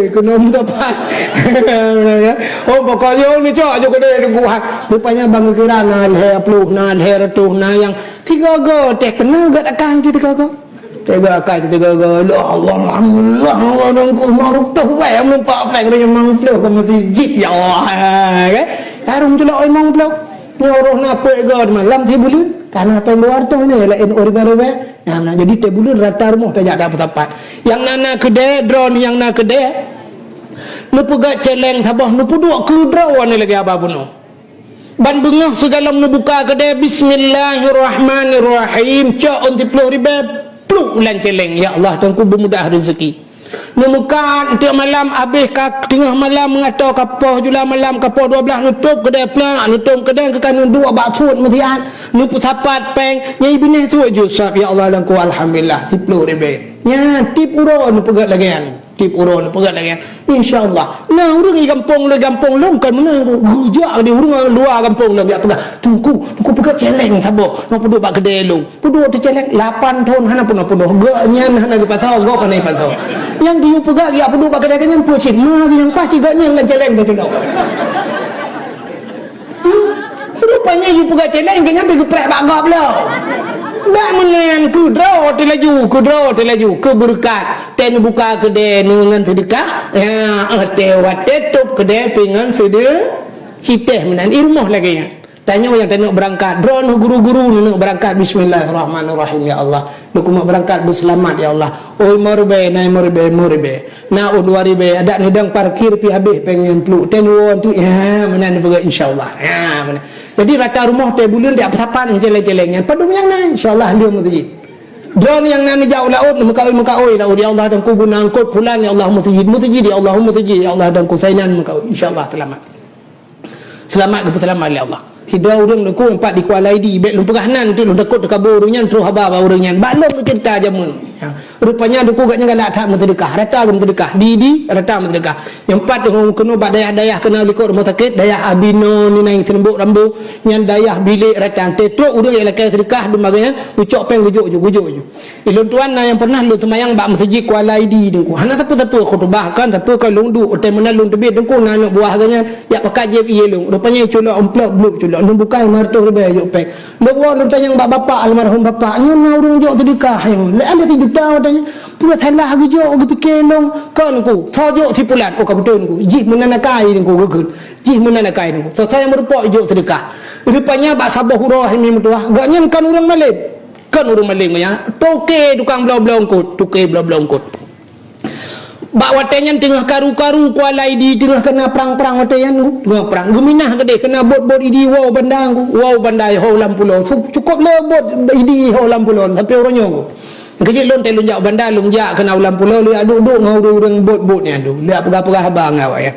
keunoe meusapat. Oh, pokoknya ôn cok aja keudéh Teungku, ha. Rupanya bang geukira na lhèe ploh, na lhèe reutôh, na nyang sigoe-goe teuh keuneuk gèt akai di sigoe-goe. Teuga akai teuga-ga, "Ya Allah, alhamdulillah, Allah dan ku maruf tuh, weh, meumpak pèng dari memang ploh ke masjid, ya Allah." Kan? Tarung tulak memang ploh. Nyoe roh na peuet ga malam si buleuen. Karena pèng dua ratus ni, lain ureueng ribèe. Nah, nah, jadi teubuleuen rata rumoh tajak dak peusapat. Yang na na keudè, drone yang na keudè. Neupeugah celeng saboh, neupeuduek keu droe ni lagèe haba bunoe. Ban beungoh sigohlom neubuka keudè, "Bismillahirrahmanirrahim." Cok ôn siploh ribèe, pluk lam celeng. Ya Allah, Teungku beumudah rezeki. Neumeukat, enteuk malam, abéh ka teungoh malam, meungatô ka poh jula malam, ka poh dua blaih, neutôp keudè plak, neutôp keudè keu ka neuduek bak suet meusiat, neupeusapat pèng, nyang binéh suet jih sab, ya Allah, Teungku, alhamdulillah, siploh ribèe. Nyan, tiep uroe neupeugah lagèe nyan. Tiep uroe neupeugah lagèe nyan. Insya Allah. Nah, ureueng di gampông lôn, gampông lôn kon meunan. Geujak di ureueng luwa gampông lôn, geujak peugah, "Teungku, Teungku peugah celeng saboh. Nyoe peuduek bak keudè lôn." Peuduek teuh celeng, lapan thon hana peunoh-peunoh. Gobnyan hana geupasoe, gob hana geupasoe. Nyang geuyue peugah, geujak peuduek bak keudè nyan peue cit? Ma nyang paih cit gobnyan lam celeng teuh. Hmm? Rupanya yue peugah celeng, keu nyan pih geupreh bak gob lom. Bèk meunan, keu droe teuh laju, keu droe teuh laju, keu beureukat. Teuh neubuka keudè ngon seudeukah. Ya, eh, teuh watèe tôp keudè pih ngon seudeu-, citèh meunan. I rumoh lagèe nyan. Tanyoe nyang taneuk beurangkat, droeneuh guru-guru neuneuk beurangkat, "Bismillahirrahmanirrahim, ya Allah." Lôn keuneuk beurangkat beuseulamat, ya Allah. Ôi meuribèe, na meuribèe, meuribèe. Na ôn dua ribèe, adak neudong parkir pih habéh pèng nyang pluk. Teuh neuwoe tu, ya, meunan neupeugah, insya Allah. Ya, meunan. Jadi rata rumoh teuh buleuen di sapat nyang celeng-celeng nyan. Padum nyang na, insya Allah, lheueh meuseujid. Droeneuh nyang na neujak u laôt, meukaôi-meukaôi laôt, ya Allah, Teungku beuna eungkôt pulan, ya Allah, meuseujid, meuseujid, ya Allah, meuseujid, ya Allah, Teungku sainan meukaôi. Insya Allah, seulamat. Seulamat geupeuseulamat lé Allah. Sidroe ureueng Teungku empat di Kuala Idi, bèk lôn peugah nan, tu lôn takot teukabu ureueng nyan, troh haba bak ureueng nyan. Bak lôn geuceurita jameun. Ya. Rupanya Teungku gobnyan galak that meuseudeukah, rata geumeuseudeukah. Di Idi, rata meuseudeukah. Nyang pat keunoe bak dayah-dayah keunoe likot rumoh sakét, dayah Abinoe, Ninai Seunumbok Rambo, nyan dayah bilék rata. Teutrok ureueng nyang lakèe seudeukah, dum bagèe nyan, geucok pèng geujok ju, geujok ju. Ilôn tuan na nyang pernah lôn seumayang bak meuseujid Kuala Idi Teungku. Hana sapeue-sapeue khutubah kan, sapeue kan lôn duek, watèe meunan lôn teubiet Teungku na aneuk buah geuh nyan, jak pakat jieb ié lôn. Rupanya culok amplop, blub culok. Lôn bukai lima ratus ribèe jok pèng. Lôn woe lôn tanyong bak bapak almarhum bapak, "Nyoe na ureueng jok seudeukah nyoe. Lé alèh sijuta watèe nyoe. Peue salah geujok, geupike lôn?" "Kon Teungku, soe jok si pulan?" "Oh, ka beutôi Teungku. Jih meunan akai Teungku," geukheun. "Jih meunan akai Teungku. Soe-soe nyang meurumpok jok seudeukah." Rupanya bak saboh uroe hai mi meutuwah, gobnyan kon ureueng malém. Kon ureueng malém nyan, toke tukang bloe-bloe eungkôt, toke bloe-bloe eungkôt. Bak watèe nyan teungoh karu-karu Kuala Idi, teungoh keuna prang-prang watèe nyan, teungoh prang. Geuminah keudéh keuna bot-bot Idi woe u Banda, woe u Banda ho lam pulo. Cu-, cukôp le bot Idi ho lam pulo, sampoe uroe nyoe. Keujeuet lôn teuh lôn jak u Banda, lôn jak keuna u lam pulo, lôn jak duek-duek ngon ureueng-ureueng bot-bot nyan tu. Lôn jak peugah-peugah haba ngon awak nyan.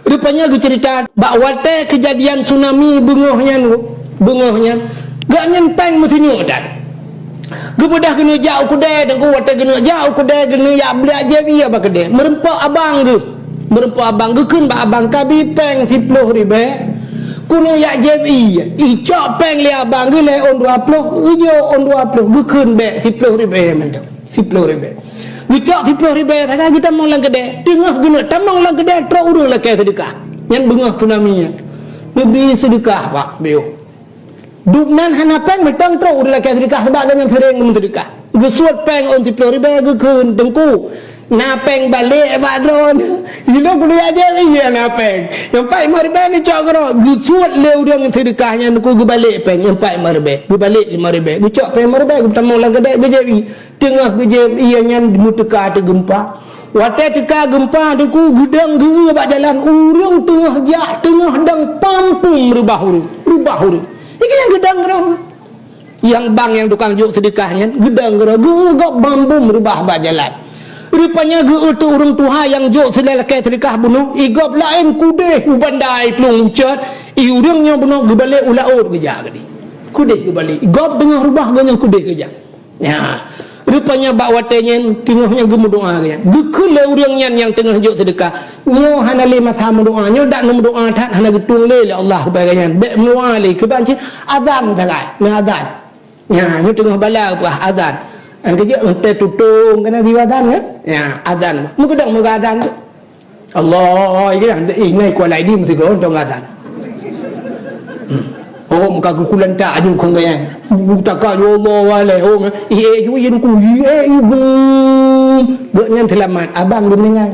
Rupanya geuceurita bak watèe keujadian tsunami beungoh nyan, beungoh nyan, gobnyan pèng meusinyuek that. Geubeudôh geuneuk jak u keudè, Teungku, watèe geuneuk jak u keudè, geuneuk jak beuliak jieb ié bak keudè. Meurumpok abang geuh. Meurumpok abang geukheun bak abang, "Kabi pèng siploh ribèe. Keuneuk jak jieb ié." Icok pèng lé abang geuh lhèe ôn dua ploh, geujok ôn dua ploh, geukheun bèk siploh ribèe mantong. Siploh ribèe. Geucok siploh ribèe sagai geutamong lam keudè. Teungoh geuneuk tamong lam keudè, trok ureueng lakèe seudeukah. Nyan beungoh tsunami nyan. Geubri seudeukah bak beuh. Dum nan hana pèng, mantong trok ureueng lakèe seudeukah, sabab gobnyan seuréng meuseudeukah. Geusuet pèng ôn siploh ribèe, geukheun, "Teungku, na pèng balek bak droeneuh. Ilôn keuneuk jak jieb ié na pèng. Nyang pat limong ribèe neucok keudroe." Geusuet lé ureueng seudeukah nyan, Teungku, geubalek pèng nyang pat limong ribèe. Geubalek limong ribèe. Geucok pèng limong ribèe, geutamong lam keudè, geujieb ié. Teungoh geujieb ié nyan meuteuka ateueh geumpa. Watèe teuka geumpa, Teungku, geudong geu-eu bak jalan, ureueng teungoh jak, teungoh dong pampum reubah ureueng, reubah ureueng. Nyan geudong keudroe. Nyang bang nyang tukang jok seudeukah nyan, geudong keudroe, geu-eu gob pampum reubah bak jalan. Rupanya geu-eu teuk ureueng tuha nyang jok seulakèe seudeukah bunoe, i gob laén keudéh u Banda i plueng ucot, i ureueng nyoe bunoe geubalek u laôt geujak keudéh. Keudéh geubalek, i gob teungoh reubah gobnyan keudéh geujak. Nyan, Rupanya bak watée nyan teungoh nyan geumeudoá geuh nyan. Geukheun lé ureuëng nyan nyang teungoh jok seudeukah, "Nyoe hana lé masa meudoá, nyoe dak neumeudoá that hana geutueng lé, lé Allah keupada geuh nyan. Bék meudoá lé, keuban cit azan sagai, na azan." Nya, nyoe teungoh bala peugah azan. Nyang keujeuet teuh tutong keunan geuyue azan kan? Nya, azan. Meukeudong meuga azan tu. Allah, iya, ih, nai Kuala Idi meusigoe tong gatan. Hmm. Oh, muka kukulan tak aju kong gaya. Buta ka ju Allah walai. Oh, ih, eh, ju, iya, duku, ih, eh, ih, bum. Gobnyan seulamat, abang geumeuninggai.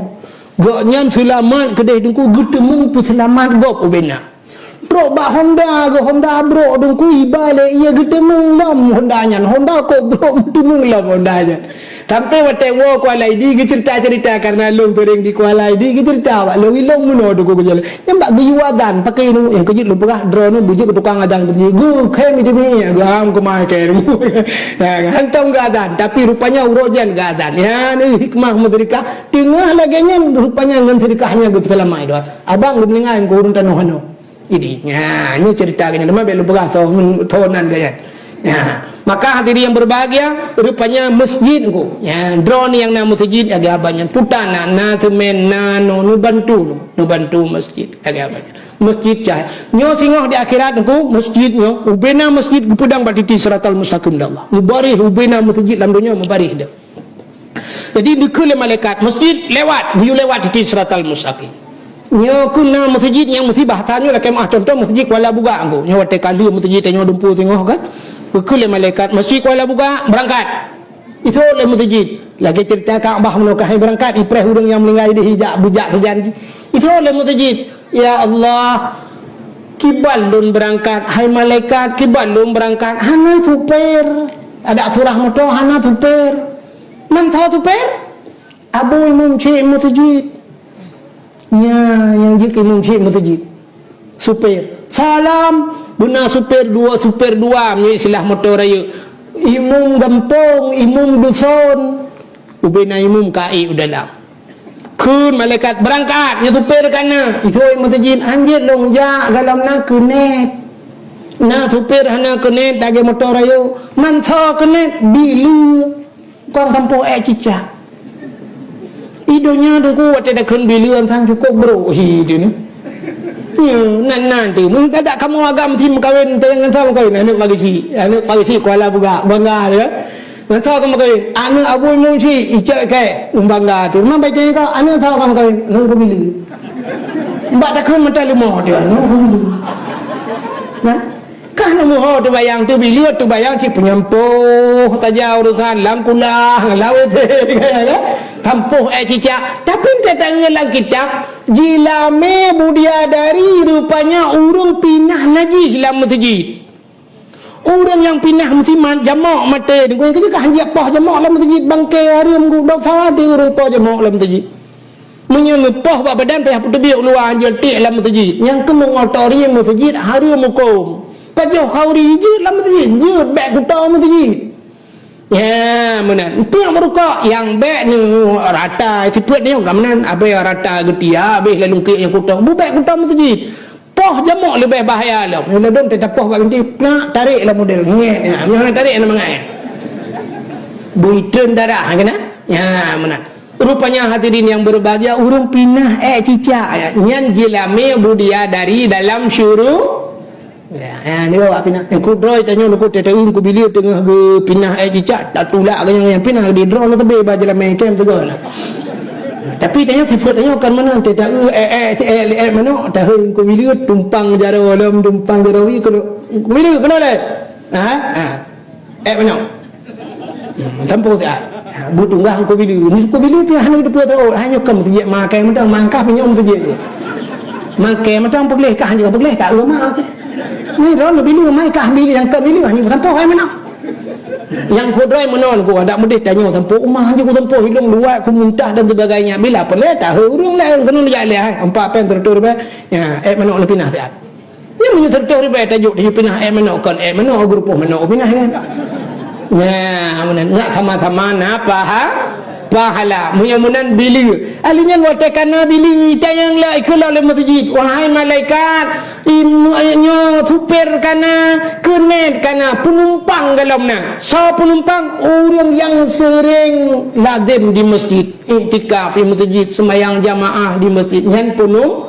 Gobnyan seulamat keudeh duku, geuteumeung peuseulamat gob ubena. Trok bak Honda geuh, Honda brok dungku iba lé iya geuteumeung lom Honda nyan. Honda kok brok geuteumeung lom Honda nyan. Sampai watée woe Kuala Idi geucerita-cerita, karena lôn sering di Kuala Idi geucerita bak lôn ilong meunoe dungku geujalan. Nyang bak geuyue azan pakai nu nyang keujeuet lôn peugah droeneuh bujuk tukang azan beujih. Geukhém itu mi gam kemai kém. Ya, hantom geu azan, tapi rupanya uroe jan geu azan. Ya, ni hikmah meuseudekah. Teungoh lagée nyan rupanya ngon seudekah nyan geupeuseulamat doa. Abang geumeuninggai keu ureuëng tanoh hano. Jadi, nya, nyoe cerita geuh nyan, teuma bék lôn peugah soe, soe nan geuh nyan. Nya, maka hadirin yang berbahagia, rupanya masjid ku. Nya, droeneuh nyang na masjid, lagée abang nyan puta na, na semen, na no, neubantu no, neubantu masjid, lagée abang nyan. Masjid cahya. Nyoe singoh di akhirat ku, masjid nyoe, ubena masjid geupeudong bak titi siratal mustaqim di Allah. Mubarih ubena masjid lam donya mubarih deuh. Jadi, dikeue lé malaikat, masjid lewat, geuyue lewat titi siratal mustaqim. Nyoe keuh na masjid nyang meusi bahasa nyoe lakée meuah, contoh masjid Kuala Bugak nyoe, nyoe watée ka lheueh masjid tanyoe dumpeue singoh kan. Dikeue lé malaikat, masjid Kuala Bugak, beurangkat. Ithok lé masjid. Lagée cerita ka bah meunoe ka hai beurangkat, ipreh ureuëng nyang meuninggai deuh ijak beujak sajan jih. Ithok lé masjid. Ya Allah, kiban lôn beurangkat, hai malaikat, kiban lôn beurangkat, hana supir. Adak surah moto hana supir. Man soe supir? Abu imum cik meuseujid. Nya, nyang jeuet imum cik meuseujid. Supir. Salam, beuna supir dua, supir dua, meunyoe istilah moto rayeuk. Imum gampông, imum duson. Ubena imum ka ék u dalam. Kheun malaikat, "Beurangkat, nyoe supir ka na." Ithok meuseujid, "Hanjeuet lôn jak, galom na keunet." Na supir hana keunet, lagée moto rayeuk. Man soe keunet, bileue. Kon sampôh ék cicak. I donya dungku watée takheun bileue sang cukôp brok hi tu ni. Ya, nan, nan tu. Mun kada kamoe agam si meukawen, teuh ngon soe meukawen? Aneuk Farisi. Aneuk Farisi Kuala Bugak, bangga dia. Ngon soe ka meukawen? Aneuk Abu Imum Syik, icok ikai, bangga tu. Memang baca kau, aneuk soe ka meukawen? Ngon ku bileue. Bak takheun mata leumo dia, ngon ku bileue. Nah, Kah neumuho teubayang teubileue, teubayang cit peunyampôh saja urusan lam kulah, lam W C, kan? Sampôh ék cicak. Tapi teutanyoe lam kitab, jilamé budiadari rupanya ureuëng pinah najih lam meuseujid. Ureuëng nyang pinah meusimat jamok maté, deungon keujeuet kah hanjeuet poh jamok lam meuseujid, bangke hareuem geuh dosa di ureuëng poh jamok lam meuseujid. Meunyoe neupoh bak badan payah peuteubiet u luwa, hanjeuet tiek lam meuseujid. Nyang keumeung otori meuseujid hareuem hukôm. Pajoh khauri jeuet lam meuseujid, jeuet bék kuto meuseujid. Ya, meunan. Piek meurukok, nyang bék neu rata sifeuet nyoe ka meunan, abéh rata geutia, abéh lalungkek nyang kuto. Bu bék kuto meuseujid. Poh jamok leubeh bahaya lom. Nyoe ladom teuka poh bak binti, nak tarek lam model. Ngét, ya, meunyoe hana tarek hana mangat. Bui treun darah, ha, keunan? Ya, meunan. Rupanya hadirin yang berbahagia, ureuëng pinah ék cicak, ya. Nyan jilamé budia dari dalam syuru-, ya, ya, ni awak pinah. Nyang kudroe tanyoe nuku teuteun ku bileue teungoh geupinah ék cicak, tatulak geuh nyang pinah di droe na teubi ba jilamé kem teugah na. Tapi tanyoe sifeuet tanyoe kan meunan, teuteun ék, ék, ék, ék manok, tahun ku bileue tumpang jaroe lom, tumpang jaroe wi keunoe. Ku bileue keunoe lé. Ha? Ha. Ék manok. Hmm, sampôh siat. Ha, beutunggah ku bileue. Ni ku bileue pih hana teupeue teuôt. Hanya kam sijak makai mantong, mangkah minyak meuteujek je. Makai mantong peugleh kah je, peugleh ka eu ma ke. Ni ron bileue mai kah bileue nyang kam bileue hanya sampôh ék manok. Nyang kudroe meunon ku adak meudeh tanyoe sampôh uma hanya ku sampôh hidung luwat ku muntah dan sebagainya. Bila peureulée tahu ureuëng laén keuneuk jak lé hai. Empat pen teureutôh ribée. Ya, ék manok leupinah siat. Nyan meunyoe seratus ribèe tajok di pinah ék manok, kon ék manok, geurupoh manok pinah kan. Nyan, meunan, nyak sama-sama na paha-, Pahala, meunyoe meunan bili. Ahli nyan watée kana bili, itanyong lé, ikheun lom lé meuseujid, "Wahai malaikat, im-, nyoe supir kana, keuneuk kana, penumpang golom na." Soe penumpang? Ureuëng nyang seuring lazem di meuseujid, iktikaf di meuseujid, seumayang jamaah di meuseujid, nyan peunum-,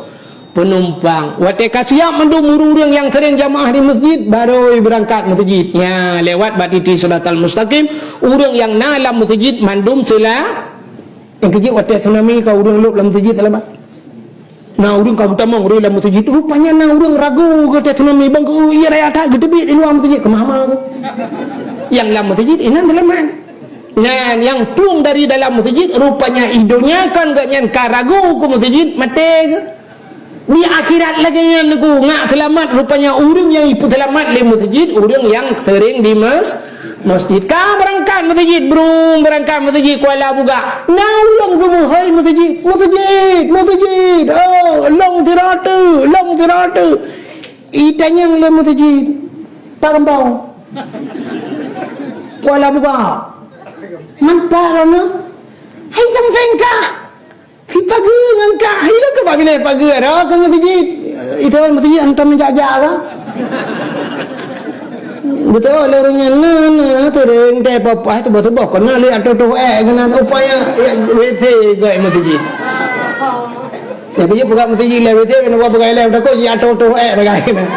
penumpang. Watée ka siap mandum ureuëng-ureuëng nyang seuring jamaah di meuseujid, barô beurangkat meuseujid. Nya, lewat bak titi Siratal Mustaqim, ureuëng nyang na lam meuseujid mandum seula-, nyang keujeuet watée tsunami ka ureuëng lôb lam meuseujid seulamat. Na ureuëng ka geutamong ureuëng lam meuseujid, rupanya na ureuëng ragu watée tsunami, bang geu-, iya raya that geuteubiet di luwa meuseujid, keumah-mah geuh. Nyang lam meuseujid, inan seulamat. Nyan, nyang plueng dari dalam meuseujid, rupanya i donya kan geuh nyan ka ragu keu meuseujid, maté geuh. Di akhirat lagée nyan Teungku, ngat seulamat, rupanya ureuëng nyang ipeuseulamat lé meuseujid, ureuëng nyang seuring di mes-, meuseujid. Ka beurangkat meuseujid, brung, beurangkat meuseujid Kuala Bugak. Na ureuëng geumeuhôi meuseujid, "Meuseujid, meuseujid, oh, lôn sidroe teuk, lôn sidroe teuk." Itanyong lé meuseujid, "Pat gampông?" "Kuala Bugak." "Man pat droeneuh?" "Hai, tam sengkah." "Sipageue ngon kah, hai lôn keuh bak binéh pageue dah keu meuseujid." "Itu meuseujid hantom jak-jak kah?" Beutôi lé ureuëng nyan na, na, seuring teuh papa teuboh-teuboh keunan lé ateueh toh ék keunan, upaya ya W C goi meuseujid. Ya, biji peugah meuseujid lé W C, keunan peugah lé takot ji ateueh toh ék peugah keunan.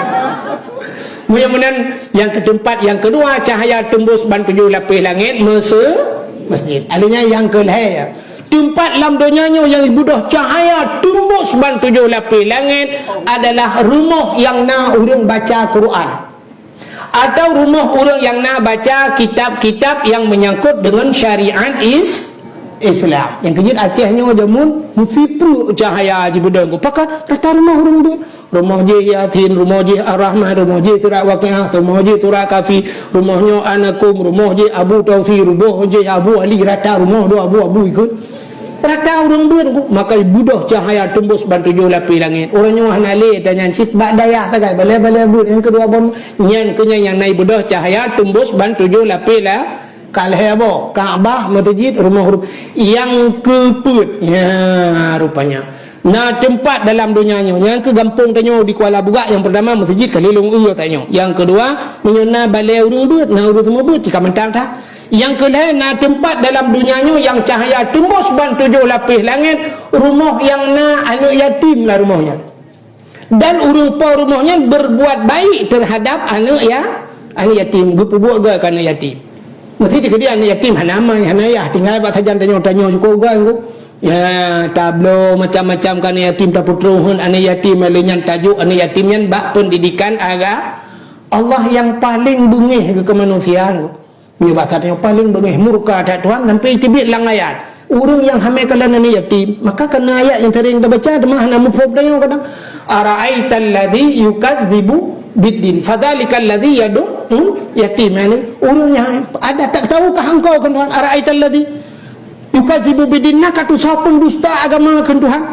Meunyoe meunan, nyang keuteumpat, nyang keudua, cahaya teumbus ban tujoh lapéh langét meuse-, meuseujid. Artinya nyang keu lhée, ya. Teumpat lam donya nyoe nyang ibeudôh cahaya teumbus ban tujoh lapéh langét adalah rumoh nyang na ureuëng baca Quran, atau rumoh ureuëng nyang na baca kitab-kitab nyang menyangkut deungon syariat is-, Islam. Nyang keujeuet Aceh nyoe jameun meusipreuk cahaya jibeudôh. Pakon? Rata rumoh ureuëng beuet. Rumoh jih Yasin, rumoh jih Ar-Rahman, rumoh jih surat Waqiah, rumoh jih surat Kahfi, rumoh nyoe Anakum, rumoh jih Abu Taufi, rumoh jih Abu Ali, rata rumoh dua Abu, Abu ikot. Rata ureuëng beuet, maka ibeudôh cahaya teumbus ban tujoh lapéh langét. Ureuëng nyoe hana lé, dan nyan cit bak dayah sagai, balée-balée beuet nyang keudua bon, nyan keuh nyan nyang na ibeudôh cahaya teumbus ban tujoh lapéh la-, ka lhée boh, Ka'bah, meuseujid, rumoh ru-, nyang keupeuet. Ya, rupanya. Na teumpat dalam donya nyoe, nyang keu gampông tanyoe di Kuala Bugak, nyang peurtama meuseujid ka lheueh lôn eu tanyoe. Nyang keudua, meunyoe na balée ureuëng beuet, na ureuëng seumeubeuet, tika mantang that. Nyang keulhée, na teumpat dalam donya nyoe nyang cahya teumbus ban tujoh lapéh langét, rumoh nyang na aneuëk yatim lam rumoh nyan. Dan ureuëng po rumoh nyan berbuat baik terhadap aneuëk ya-, aneuëk yatim, geupeubuet göt keu aneuëk yatim. Meusti teukeudi aneuëk yatim hana ma, hana yah, tinggai bak sajan tanyoe-tanyoe syukoe göt. Ya, tablo macam-macam keu aneuëk yatim, tapeutroh aneuëk yatim, lé nyan tajok aneuëk yatim nyan bak pendidikan aga-, Allah nyang paleng beungéh keu keumanusiaan. Nyoe bak that nyoe paleng beungéh murka that Tuhan sampai teubiet lam ayat. Ureuëng nyang hamé kalon aneuëk yatim, maka kana ayat nyang sering tabaca teuma hana muphom tanyoe kadang. "Ara'aital ladzi yukadzibu biddin, fadzalikal ladzi yad'ul yatim." Yani, ureuëng nyang ada tak tahukah engkau kheun Tuhan, "Ara'aital ladzi yukadzibu biddin", na ka tusoe pendusta agama kheun Tuhan.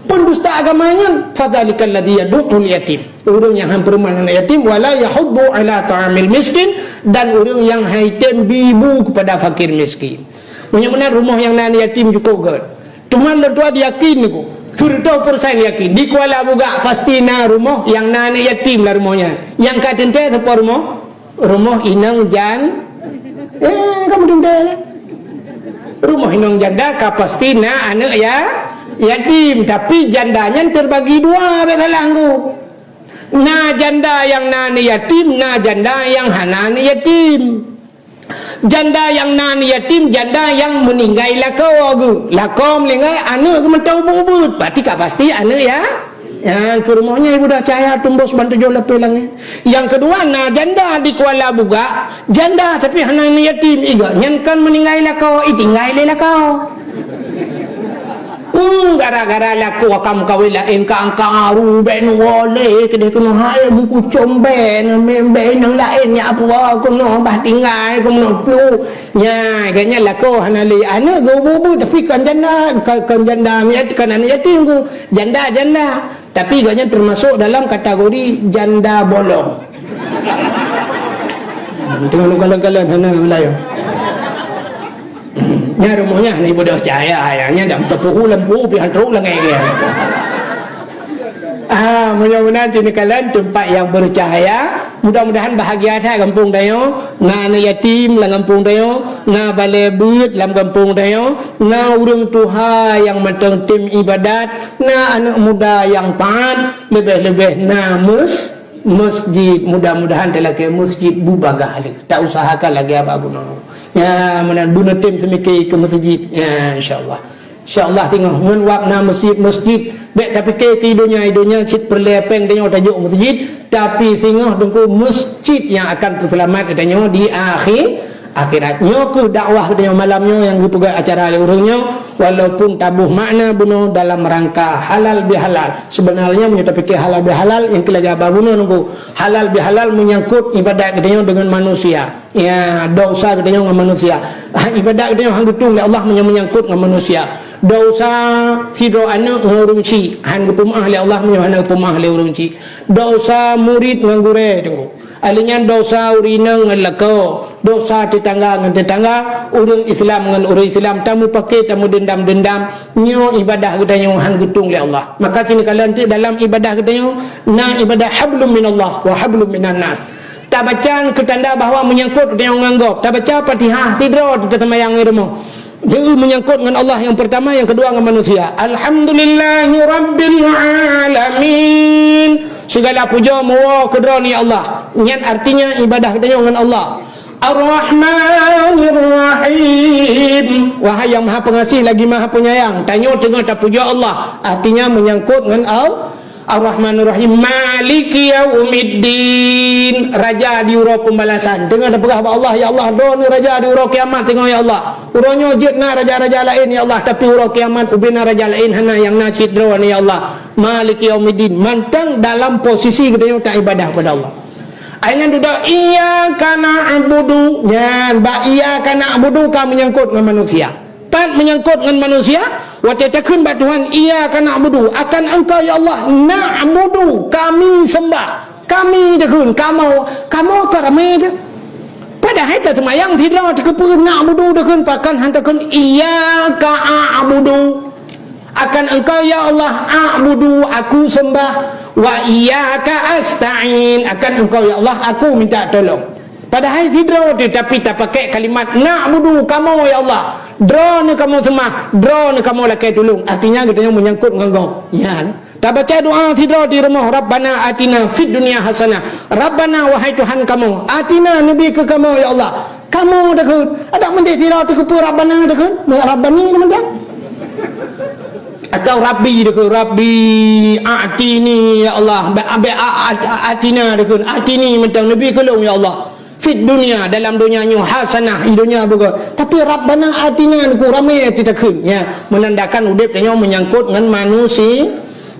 Pendusta agama nyan, "Fadzalikal ladzi yad'ul yatim." Ureuëng nyang han peureuman aneuëk yatim, "Wala yahuddu ala ta'amil miskin," dan ureuëng nyang han item bi bu kepada fakir miskin. Meunyoe meunan rumoh nyang na aneuëk yatim jukôb göt. Teuma lôn tuan yakin niku, siratoh persen yakin, di Kuala Bugak pasti na rumoh nyang na aneuëk yatim lam rumoh nyan. Nyang ka teuntée sapeue rumoh? Rumoh inong jan-, eh, kamu teuntée lah. Rumoh inong janda ka pasti na aneuëk ya-, yatim, tapi janda nyan terbagi dua, bèk salah ngku. Na janda nyang na aneuëk yatim, na janda nyang hana aneuëk yatim. Janda nyang na aneuëk yatim, janda nyang meuninggai lakoe geuh. Lakoe meuninggai, aneuëk geuh mantong ubit-ubit. Berarti ka pasti aneuëk ya-, nyang keu rumoh nyan ibudah cahya teumbus ban tujoh lapéh langét. Nyang keudua, na janda di Kuala Bugak, janda tapi hana aneuëk yatim. Iga nyan kon meuninggai lakoe, itinggai lé lakoe. Hmm, gara-gara lakoe ka meukawen laén, ka angka aru, bèk neuwoe lé, keudeh keunoe hai, meukucom bèk, bèk inong laén, nyak puwoe keunoe, bah tinggai keunoe plu. Nya, gobnyan lakoe hana lé aneuëk geuh ubit-ubit, tapi kon janda, kon, kon janda, kon aneuëk yatim geuh, janda, janda. Tapi gobnyan teumasok dalam kategori janda bolong. Hmm, teungoh lôn kalon-kalon hana meulayeue. Nyan rumoh nyan hana ibodoh cahya, ya. Nyan dak meuteupeu hu lam hu pih han trok lagèe nyan. Ah, mudah-mudahan sini kalian tempat yang bercahaya. Mudah-mudahan bahagia that gampông tanyoe. Na aneuk yatim lam gampông tanyoe, na balè beuet lam gampông tanyoe, na ureueng tuha nyang mantong tem ibadat, na aneuk muda nyang taat, leubeh-leubeh na mes-, masjid. Mudah-mudahan talakèe masjid bubagaih lé. Tausahakan lagèe Abah Bunoe. Ya, meunan bunoe tem seumike keu masjid. Ya, insya Allah. Insya Allah singoh ngon wab na masjid-masjid. Bèk tapike keu donya, donya cit peureulèe pèng tanyoe tajok masjid, tapi singoh teungku masjid nyang akan peuseulamat geutanyoe di akhé-, akhirat. Nyoe keuh dakwah geutanyoe malam nyoe nyang geupeugah acara lé ureueng nyoe, walaupun taboh makna bunoe dalam rangka halal bihalal. Seubeunarnya meunyoe tapike halal bihalal, nyang keu lagèe Abah Bunoe teungku, halal bihalal meunyangkot ibadat geutanyoe deungon manusia. Ya, desya geutanyoe ngon manusia. Ha, ibadat geutanyoe han geutueng lé Allah meunyoe meunyangkot ngon manusia. Desya sidroe aneuk ngon ureueng chik, han geupeumeu'ah lé Allah meunyoe hana geupeumeu'ah lé ureueng chik. Desya murit ngon gurèe, teungku. Lheuh nyan desya ureueng inong ngon lakoe, desya tetangga ngon tetangga, ureueng Islam ngon ureueng Islam, tameupaké, tameudendam-dendam, nyoe ibadat geutanyoe han geutueng lé Allah. Maka sini kalian teuk dalam ibadat geutanyoe, na ibadat hablum minallah wa hablum minan nas. Tabaca keu tanda bahwa meunyangkot geutanyoe ngon gob. Tabaca Fatihah sidroe teuk taseumayang di rumoh. Jadi meunyangkot ngon Allah nyang peurtama, nyang keudua ngon manusia. Alhamdulillahi rabbil alamin. Segala puja meuwoe keu Droeneuh ya Allah. Nyan artinya ibadat geutanyoe ngon Allah. Ar-Rahmanir Rahim. Wahai Yang Maha Pengasih lagi Maha Penyayang. Tanyoe teungoh tapuja Allah. Artinya meunyangkot ngon Al-, Ar-Rahmanir Rahim, Maliki Yaumiddin, Raja di uroe pembalasan. Teungoh tapeugah bak Allah, "Ya Allah, Droeneuh Raja di uroe kiamat teungoh, ya Allah. Uroe nyoe jeuet na raja-raja laén, ya Allah, tapi uroe kiamat ubé na raja laén, hana, nyang na cit Droeneuh, ya Allah. Maliki Yaumiddin." Mantong dalam posisi geutanyoe taibadah kepada Allah. Ai nyan dudoe, "Iyyaka na'budu." Nyan, bak "Iyyaka na'budu" ka meunyangkot ngon manusia. Pat meunyangkot ngon manusia, watèe takheun bak Tuhan, "Iyyaka na'budu," akan Engkau ya Allah, "na'budu," kami sembah. Kami takheun, kamoe, kamoe ka ramé teuh. Padahai taseumayang sidroe takeupeue, "na'budu" takheun, pakon han takheun, "Iyyaka a'budu." Akan Engkau ya Allah, "a'budu," aku sembah, "wa iyyaka asta'in," akan Engkau ya Allah, aku minta tolong. Padahai sidroe teuh, tapi tapaké kalimat na'budu, kamoe ya Allah. Droeneuh kamoe seumah, Droeneuh kamoe lakèe tulông. Artinya geutanyoe meunyangkot ngon gob. Nyan. Tabaca doa sidroe di rumoh, "Rabbana atina fid dunya hasanah." Rabbana, wahai Tuhan kamoe, atina, neubi keu kamoe ya Allah. Kamoe takheun. Adak meunyoe sidroe teuh keupeue Rabbana takheun, Rabbani mantong. Atau Rabbi takheun, "Rabbi a'tini ya Allah." Bèk, bèk a-, a-, a-, atina takheun, "Atini" mantong, "Neubi keu lôn ya Allah. Fid dunya," dalam donya nyoe, "hasanah," i donya beugöt. Tapi "Rabbana atina" nyoe ramé teuh takheun, ya, menandakan udép tanyoe meunyangkot ngon manusia.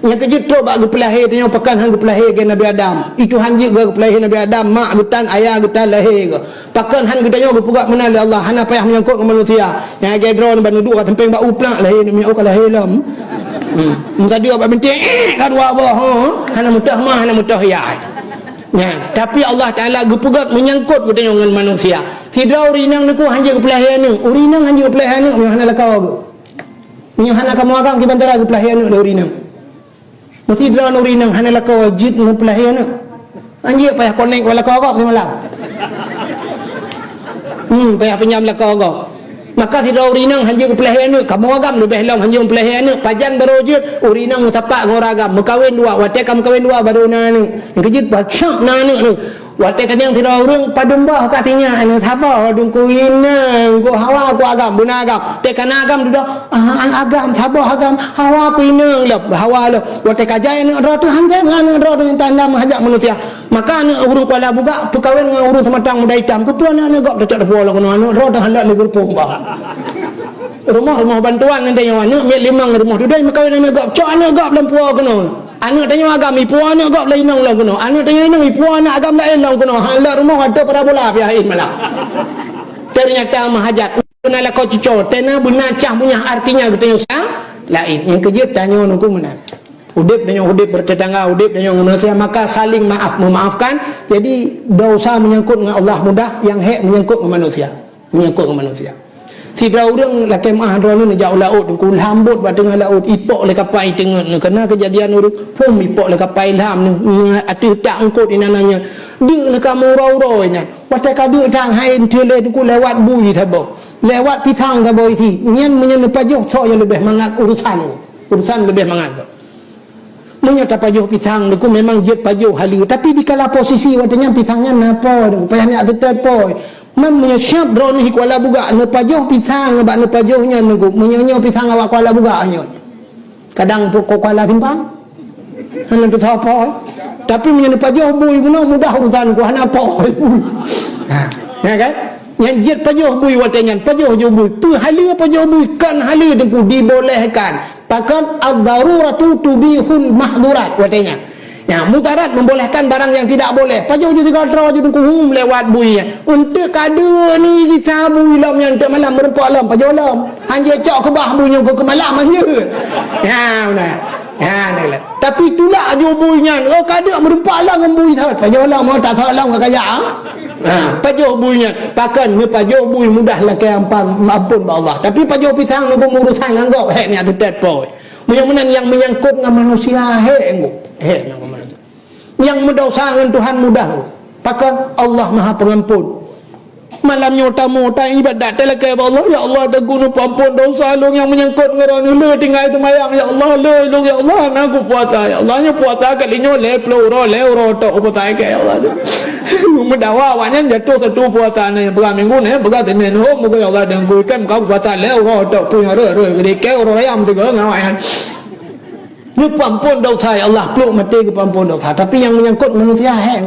Nyang keujeuet trok bak geupeulahé tanyoe, pakon han geupeulahé lagèe Nabi Adam. I Tuhan jeuet geupeulahé Nabi Adam, mak geutan, ayah geutan lahé geuh. Pakon han geutanyoe geupeugöt meunan lé Allah, hana payah meunyangkot ngon manusia. Nyang lagèe droeneuh ban neuduek bak sampéng bak u plak lahé, nyoe ka lahé lom. Hmm. Meutadi bak bintéh, eh, ka dua boh, ha? Hana meutoh ma, hana meutoh yah. Nyan, tapi Allah Taala geupeugöt meunyangkot geutanyoe ngon manusia. Sidroe ureueng inong neuku han jeuet geupeulahé aneuk, ureueng inong han jeuet geupeulahé aneuk, nyoe hana lakoe geuh. Nyoe hana kamoe agam kiban cara geupeulahé aneuk lé ureueng inong. Meusidroe ureueng inong hana lakoe jeuet neupeulahé aneuk. Anjeuet payah konek bak lakoe gob simalam. Hmm, payah pinjam lakoe gob. Maka sidroe ureueng inong han jeuet geupeulahé aneuk, kamoe agam leubeh lom han jeuet geupeulahé aneuk. Pajan barô jeuet, ureueng inong meusapat ngon ureueng agam, meukawen dua, watèe ka meukawen dua barô na aneuk. Nyang keujeuet pacak na aneuk nyoe. Watèe ka ngieng sidroe ureueng, padum boh ka sinyak nyoe, saboh dungku inong, ku hawa ku agam, beuna agam. Teuka na agam dudoe, ah, agam, saboh agam, hawa ku inong lom, hawa lom. Watèe ka jai aneuk droe teuh, han jai ngon aneuk droe teuh, tanda meuhajat manusia. Maka aneuk ureueng Kuala Bugak peukawen ngon ureueng Seumatang Muda Itam. Keupeue aneuk-aneuk gob tacok teupeu lom keunoe, aneuk droe teuh han lom neugeurupoh bah. Rumoh-rumoh bantuan nyan tanyoe, aneuk miet limong rumoh dudoi meukawen aneuk gob, cok aneuk gob lom puwoe keunoe. Aneuk tanyoe agam ipuwoe aneuk gob lom inong lom keunoe. Aneuk tanyoe inong ipuwoe aneuk agam laén lom keunoe. Han lom rumoh ateueh parabola pih akhé malam. Ternyata meuhajat. Beuna lakoe cucoe, teuka beuna cah bunyah, artinya geutanyoe sa-, laén. Nyang keujeuet tanyoe nungku meunan. Udép tanyoe udép bertetangga, udép tanyoe ngon manusia, maka saling maaf memaafkan. Jadi desya meunyangkot ngon Allah mudah, nyang hék meunyangkot ngon manusia. Meunyangkot ngon manusia. Sidroe ureuëng lakée meuáh droeneuh neujak u laôt, Teungku, lham bot bak teungoh laôt, ipok lé kapai teungeut neuh. Keunan keujadian ureuëng, phom ipok lé kapai lham neuh, ateueh tak eungkot inan nyan. Deuk neuh ka meuuroe-uroe nyan. Watée ka deuk that hai enteuk lé Teungku lewat bui saboh. Lewat pisang saboh isi. Nyan meunyoe neupajoh soe nyang leubeh mangat urusan. Urusan leubeh mangat soe. Meunyoe tapajoh pisang Teungku memang jeuet pajoh haleue, tapi dikala posisi watée nyan pisang nyan na po, Teungku, payah neujak teutet po. Man meunyoe siab droeneuh i Kuala Bugak neupajoh pisang bak neupajoh nyan Teungku, meunyoe nyoe pisang awak Kuala Bugak nyoe. Kadang po ko Kuala Simpang. Hana teusoe po. Tapi meunyoe neupajoh bui bunoe mudah urusan Teungku, hana po. Ha, ya kan? Nyan jeuet pajoh bui watée nyan, pajoh ju bui. Peue haleue pajoh bui? Kon haleue Teungku, dibolehkan. Pakon ad-daruratu tubihul mahdhurat watée nyan. Ya, mudarat membolehkan barang yang tidak boleh. Pajoh ju sigoe droe ju Teungku, hum, lewat bui nyan. Eunteuk ka deuk ni gisa bui lom nyan, eunteuk malam meureumpok lom, pajoh lom. Hanjeuet cok keubah bui nyan keu malam hanjeuet. Ya, beuna. Ya, ni lah. Tapi tulak ju bui nyan, oh, ka deuk meureumpok lom ngon bui that. Pajoh lom, oh, tak soe lom ka kajak, ah. Ha, pajoh bui nyan. Pakon neupajoh bui mudah lakée ampan, ampôn bak Allah. Tapi pajoh pisang ngon urusan ngon gob, hék nyan teutet po. Meunyoe meunan nyang meunyangkot ngon manusia, hék ngon, hék ngon manusia. Nyang meudosa ngon Tuhan mudah. Pakon? Allah Maha Pengampun. Malam nyoe tamu, ta ibadat, talakée bak Allah, "Ya Allah, Teungku, neupeuampon dosa lôn nyang meunyangkot ngon droeneuh, le tinggai seumayang, ya Allah, le lôn, ya Allah, hana kupuasa, ya Allah, nyoe puasa kali nyoe lhée ploh uroe, lhée uroe tok kupuasa keu, ya Allah." Meudawa awaknyan jatuh satu puasa, na nyang peugah minggu, na nyang peugah Senin, ho, muka ya Allah, Teungku, kan kau puasa lhée uroe tok, peue nyang reu-reu, geudikée uroe raya meuteugah ngon awaknyan. Neupeuampon dosa, ya Allah, pluek maté geupeuampon dosa. Tapi nyang meunyangkot manusia, hék.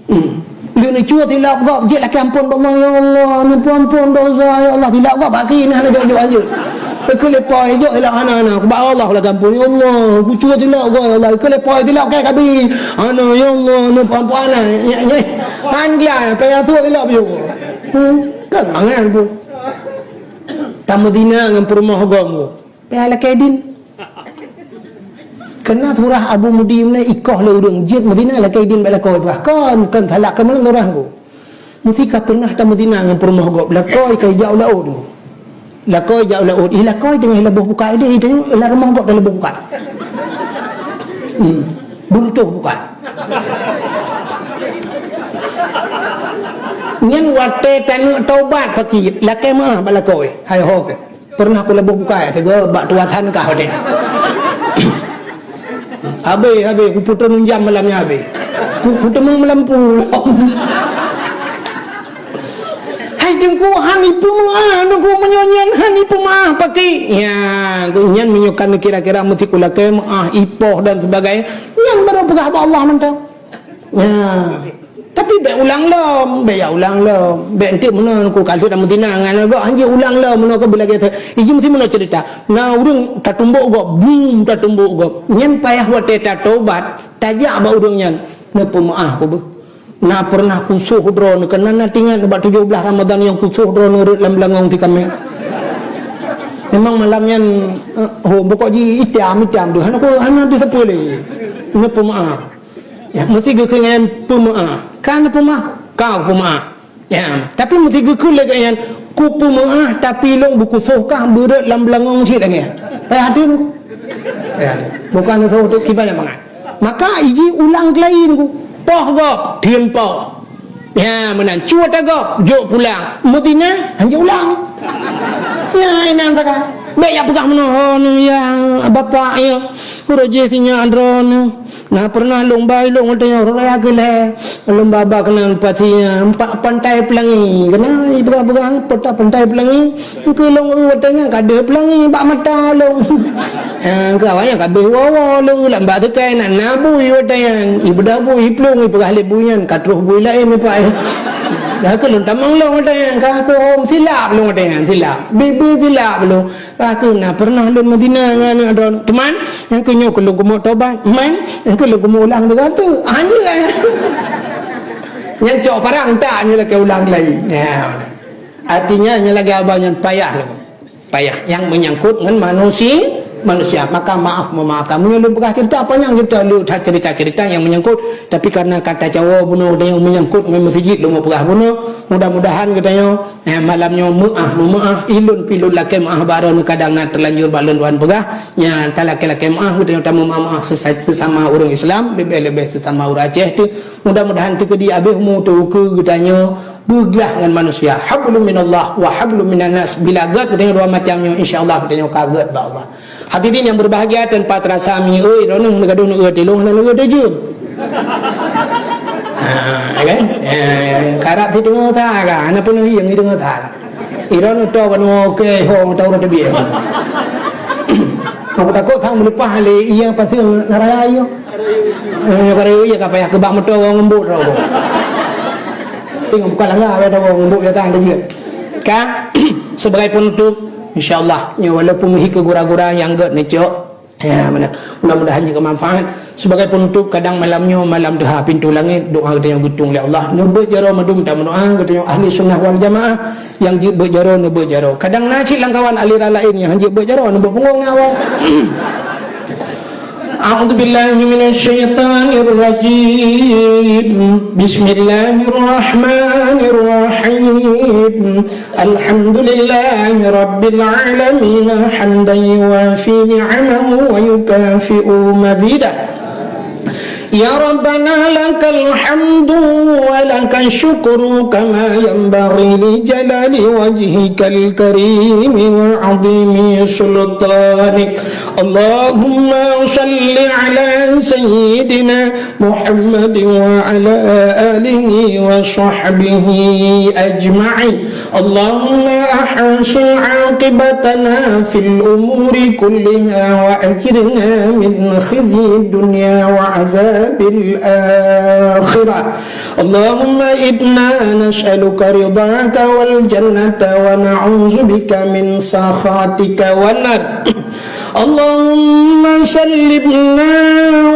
Hmm. Lheueh neucue silop gob, jeuet lakée ampôn bak Allah, "Ya Allah, neupeuampon dosa, ya Allah." Silop gob bak kiri, hana jok-jok hanjeuet. Ikeu lé po, jok silop hana, hana. Bak Allah lakée ampôn, "Ya Allah, kucue silop gob, ya Allah." Ikeu lé po, silop kée kabi. Hana, "Ya Allah, neupeuampon hana." Ya, ya. Han glah, payah tuek silop yue. Hmm. Kan mangat pun. Tameuzina ngon peurumoh gob. Payah lakée idin. Keunan surah Abu Mudi meunan ikoh lé ureuëng jeuet meuzina lakée idin bak lakoe peugah, "Kon, kon, salak keumeunang ureuëng ku." Meusti ka peureunah tameuzina ngon peurumoh gob, lakoe ka ijak u laôt. Lakoe ijak u laôt, ih lakoe teungoh laboh bukak idéh, ih tanyoe lam rumoh gob dah laboh bukak. Hmm, beuruntoh bukak. Nyan watée taneuk taubat pakri, lakée meuáh bak lakoe, hai ho keuh. Peureunah kulaboh bukak, sigoe bak tuatan kah watée. Habéh, habéh, kupeuteununjam malam nyan habéh. Ku, kuteumeung meulampu. Hai Teungku, han ipeumeuáh, Teungku, meunyoe nyan han ipeumeuáh pakri. Ya, nyan meunyoe kan kira-kira meusti kulakée meuáh, ipoh dan sebagainya, nyan barô peugah bak Allah mantong. Ya. Tapi bék ulang lom, bék ya ulang lom. Bék enteuk meunoe ku ka lheueh tameuzina ngon gob, hanjeuet ulang lom meunoe ka beulagée that. Iji meusti meunoe ceurita. Na ureuëng tatumbok gob, bum tatumbok gob. Nyan payah watée tatobat, tajak bak ureuëng nyan. Neupeumeuáh ku beuh. Na peureunah kusoh droeneuh, keunan na teuingat bak tujoh blaih Ramadhan nyang kusoh droeneuh rhot lam beulangong si kaméng. Memang malam nyan, eh, ho, pokok jih itam-itam tu. Hana ku, hana teuseupeu lé. Neupeumeuáh. Ya, meusti geukheun ngon peumeuáh. Ka neupeumeuáh, ka peumeuáh. Ya, tapi meusti geukheun lagée nyan, kupeumeuáh tapi lôn beukusoh kah beurhot lam beulangong cit lagée nyan. Payah hati. Ya, bukan soe tu kiban nyang mangat. Maka iji ulang keulayi ku. Poh gob, theun poh. Ya, meunan cue tagob, jok pulang. Meutina, hanjeuet ulang. Ya, inan taka. Bék ya peugah meunoe, "Oh, nu ya, bapak ya. Uroe jih sinyak droeneuh." Na peureunah lôn ba ilôn watée nyoe raya geulée. Lôn ba ba keunan pati, eh, empat Pantai Pelangi. Keunan ipeugah-peugah peta Pantai Pelangi. Engkeu lôn eu watée nyan ka deuh pelangi bak mata lôn. Eh, engkeu awaknyan ka deuh woe-woe lôn eu lam bak teukai nak na bui watée nyan. Ibeudôh bui iplueng ipeugah lé bui nyan ka troh bui laén ipai. Dah keu lôn tamong lôn watée nyan ka keu hom silap lôn watée nyan silap. Bi-bi silap lôn. Ka keu na peureunah lôn meuzina ngon aneuk droeneuh. Teuma, nyang keu nyoe keu lôn keumeung tobat. Man, nyang keu lôn keumeung ulang deungon tu. Hanya. Nyang cok parang tak nyoe lakée ulang lagi. Ya. Artinya nyoe lagée abang nyan payah lom. Payah. Nyang meunyangkot ngon manusi-, manusia, maka maaf memaafkan. Meunyoe lôn peugah cerita, panyang cerita, lôn that cerita-cerita nyang menyangkut, tapi karena ka tacok bunoe geutanyoe menyangkut ngon meuseujid, lôn peugah bunoe. Mudah-mudahan geutanyoe, eh, malam nyoe meu'ah, meumeu'ah, ilôn pih lôn lakée meu'ah bak droeneuh, kadang na teulanjur bak lôn tuan peugah, nyan talakée-lakée meu'ah, geutanyoe tameu'ah-meu'ah sesa-, sesama ureuëng Islam, leubeh-leubeh sesama ureuëng Aceh teuh. Mudah-mudahan teukeudi abéh umu teuh ukeue geutanyoe beuglah ngon manusia. Hablum minallah wa hablum minan nas. Bila gét geutanyoe dua macam nyoe, insya Allah geutanyoe ka gét bak Allah. Hadirin yang berbahagia, tanpa terasa mi oi, droeneuh neugadoh neueu tilong dan neueu teujeuen. Ha, kan? Eh, karab si teungoh sa ka, hana peunoh hieng si teungoh sa. Droeneuh to ban oke ho tau rot biasa. Aku takut sang meuleupah lé iya pasang naraya iya. Eh, bareu iya ka payah keubah moto ngon bot roh. Tengok bukan langgar, ada ngon bot biasa dia. Ka, sebagai penutup, insya Allah, nyoe walaupun meuhi keu gura-gura nyang gét neucok. Ya, mana? Mudah-mudahan juga manfaat. Sebagai penutup, kadang malam nyoe, malam tuha pintu langit, doa geutanyoe geutung lé Allah. Neubeuet jaroe mandum tameudoa, geutanyoe ahli sunnah wal jamaah, nyang jeuet beuet jaroe, neubeuet jaroe. Kadang na cit lam kawan aliran laén nyang han jeuet beuet jaroe, neubeuet punggong nyan awai. أعوذ بالله من الشيطان الرجيم. بسم الله الرحمن الرحيم. الحمد لله رب العالمين، حمدا يوافي نعمه ويكافئ مزيده. يا ربنا لك الحمد ولك الشكر كما ينبغي لجلال وجهك الكريم وعظيم سلطانك. اللهم صل على سيدنا محمد وعلى آله وصحبه أجمعين. اللهم أحسن عاقبتنا في الأمور كلها وأجرنا من خزي الدنيا وعذاب الآخرة. اللهم إنا نسألك رضاك والجنة ونعوذ بك من سخطك والنار. اللهم سلمنا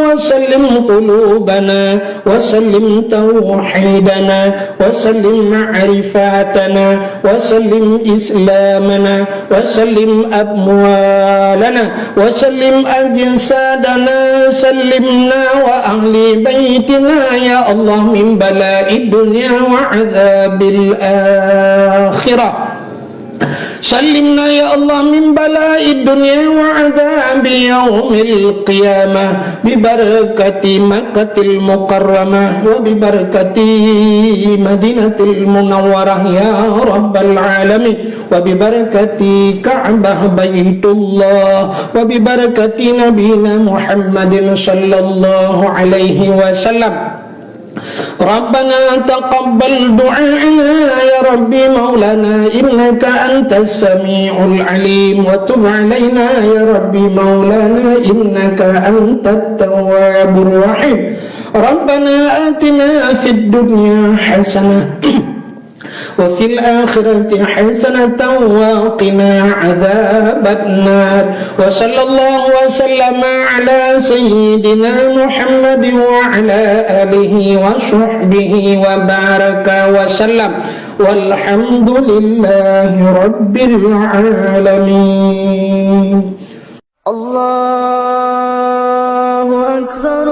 وسلم قلوبنا وسلم توحيدنا وسلم معرفتنا وسلم إسلامنا وسلم أموالنا وسلم أجسادنا، سلمنا وأهل بيتنا يا الله من بلاء الدنيا وعذاب الآخرة. سلمنا يا الله من بلاء الدنيا وعذاب يوم القيامة ببركة مكة المكرمة وببركة مدينة المنورة يا رب العالمين، وببركة كعبة بيت الله، وببركة نبينا محمد صلى الله عليه وسلم. ربنا تقبل دعاءنا يا ربي مولانا إنك أنت السميع العليم وتب علينا يا ربي مولانا إنك أنت التواب الرحيم. ربنا آتنا في الدنيا حسنة وفي الآخرة حسنة وقنا عذاب النار. وصلى الله وسلم على سيدنا محمد وعلى آله وصحبه وبارك وسلم. والحمد لله رب العالمين. الله أكبر.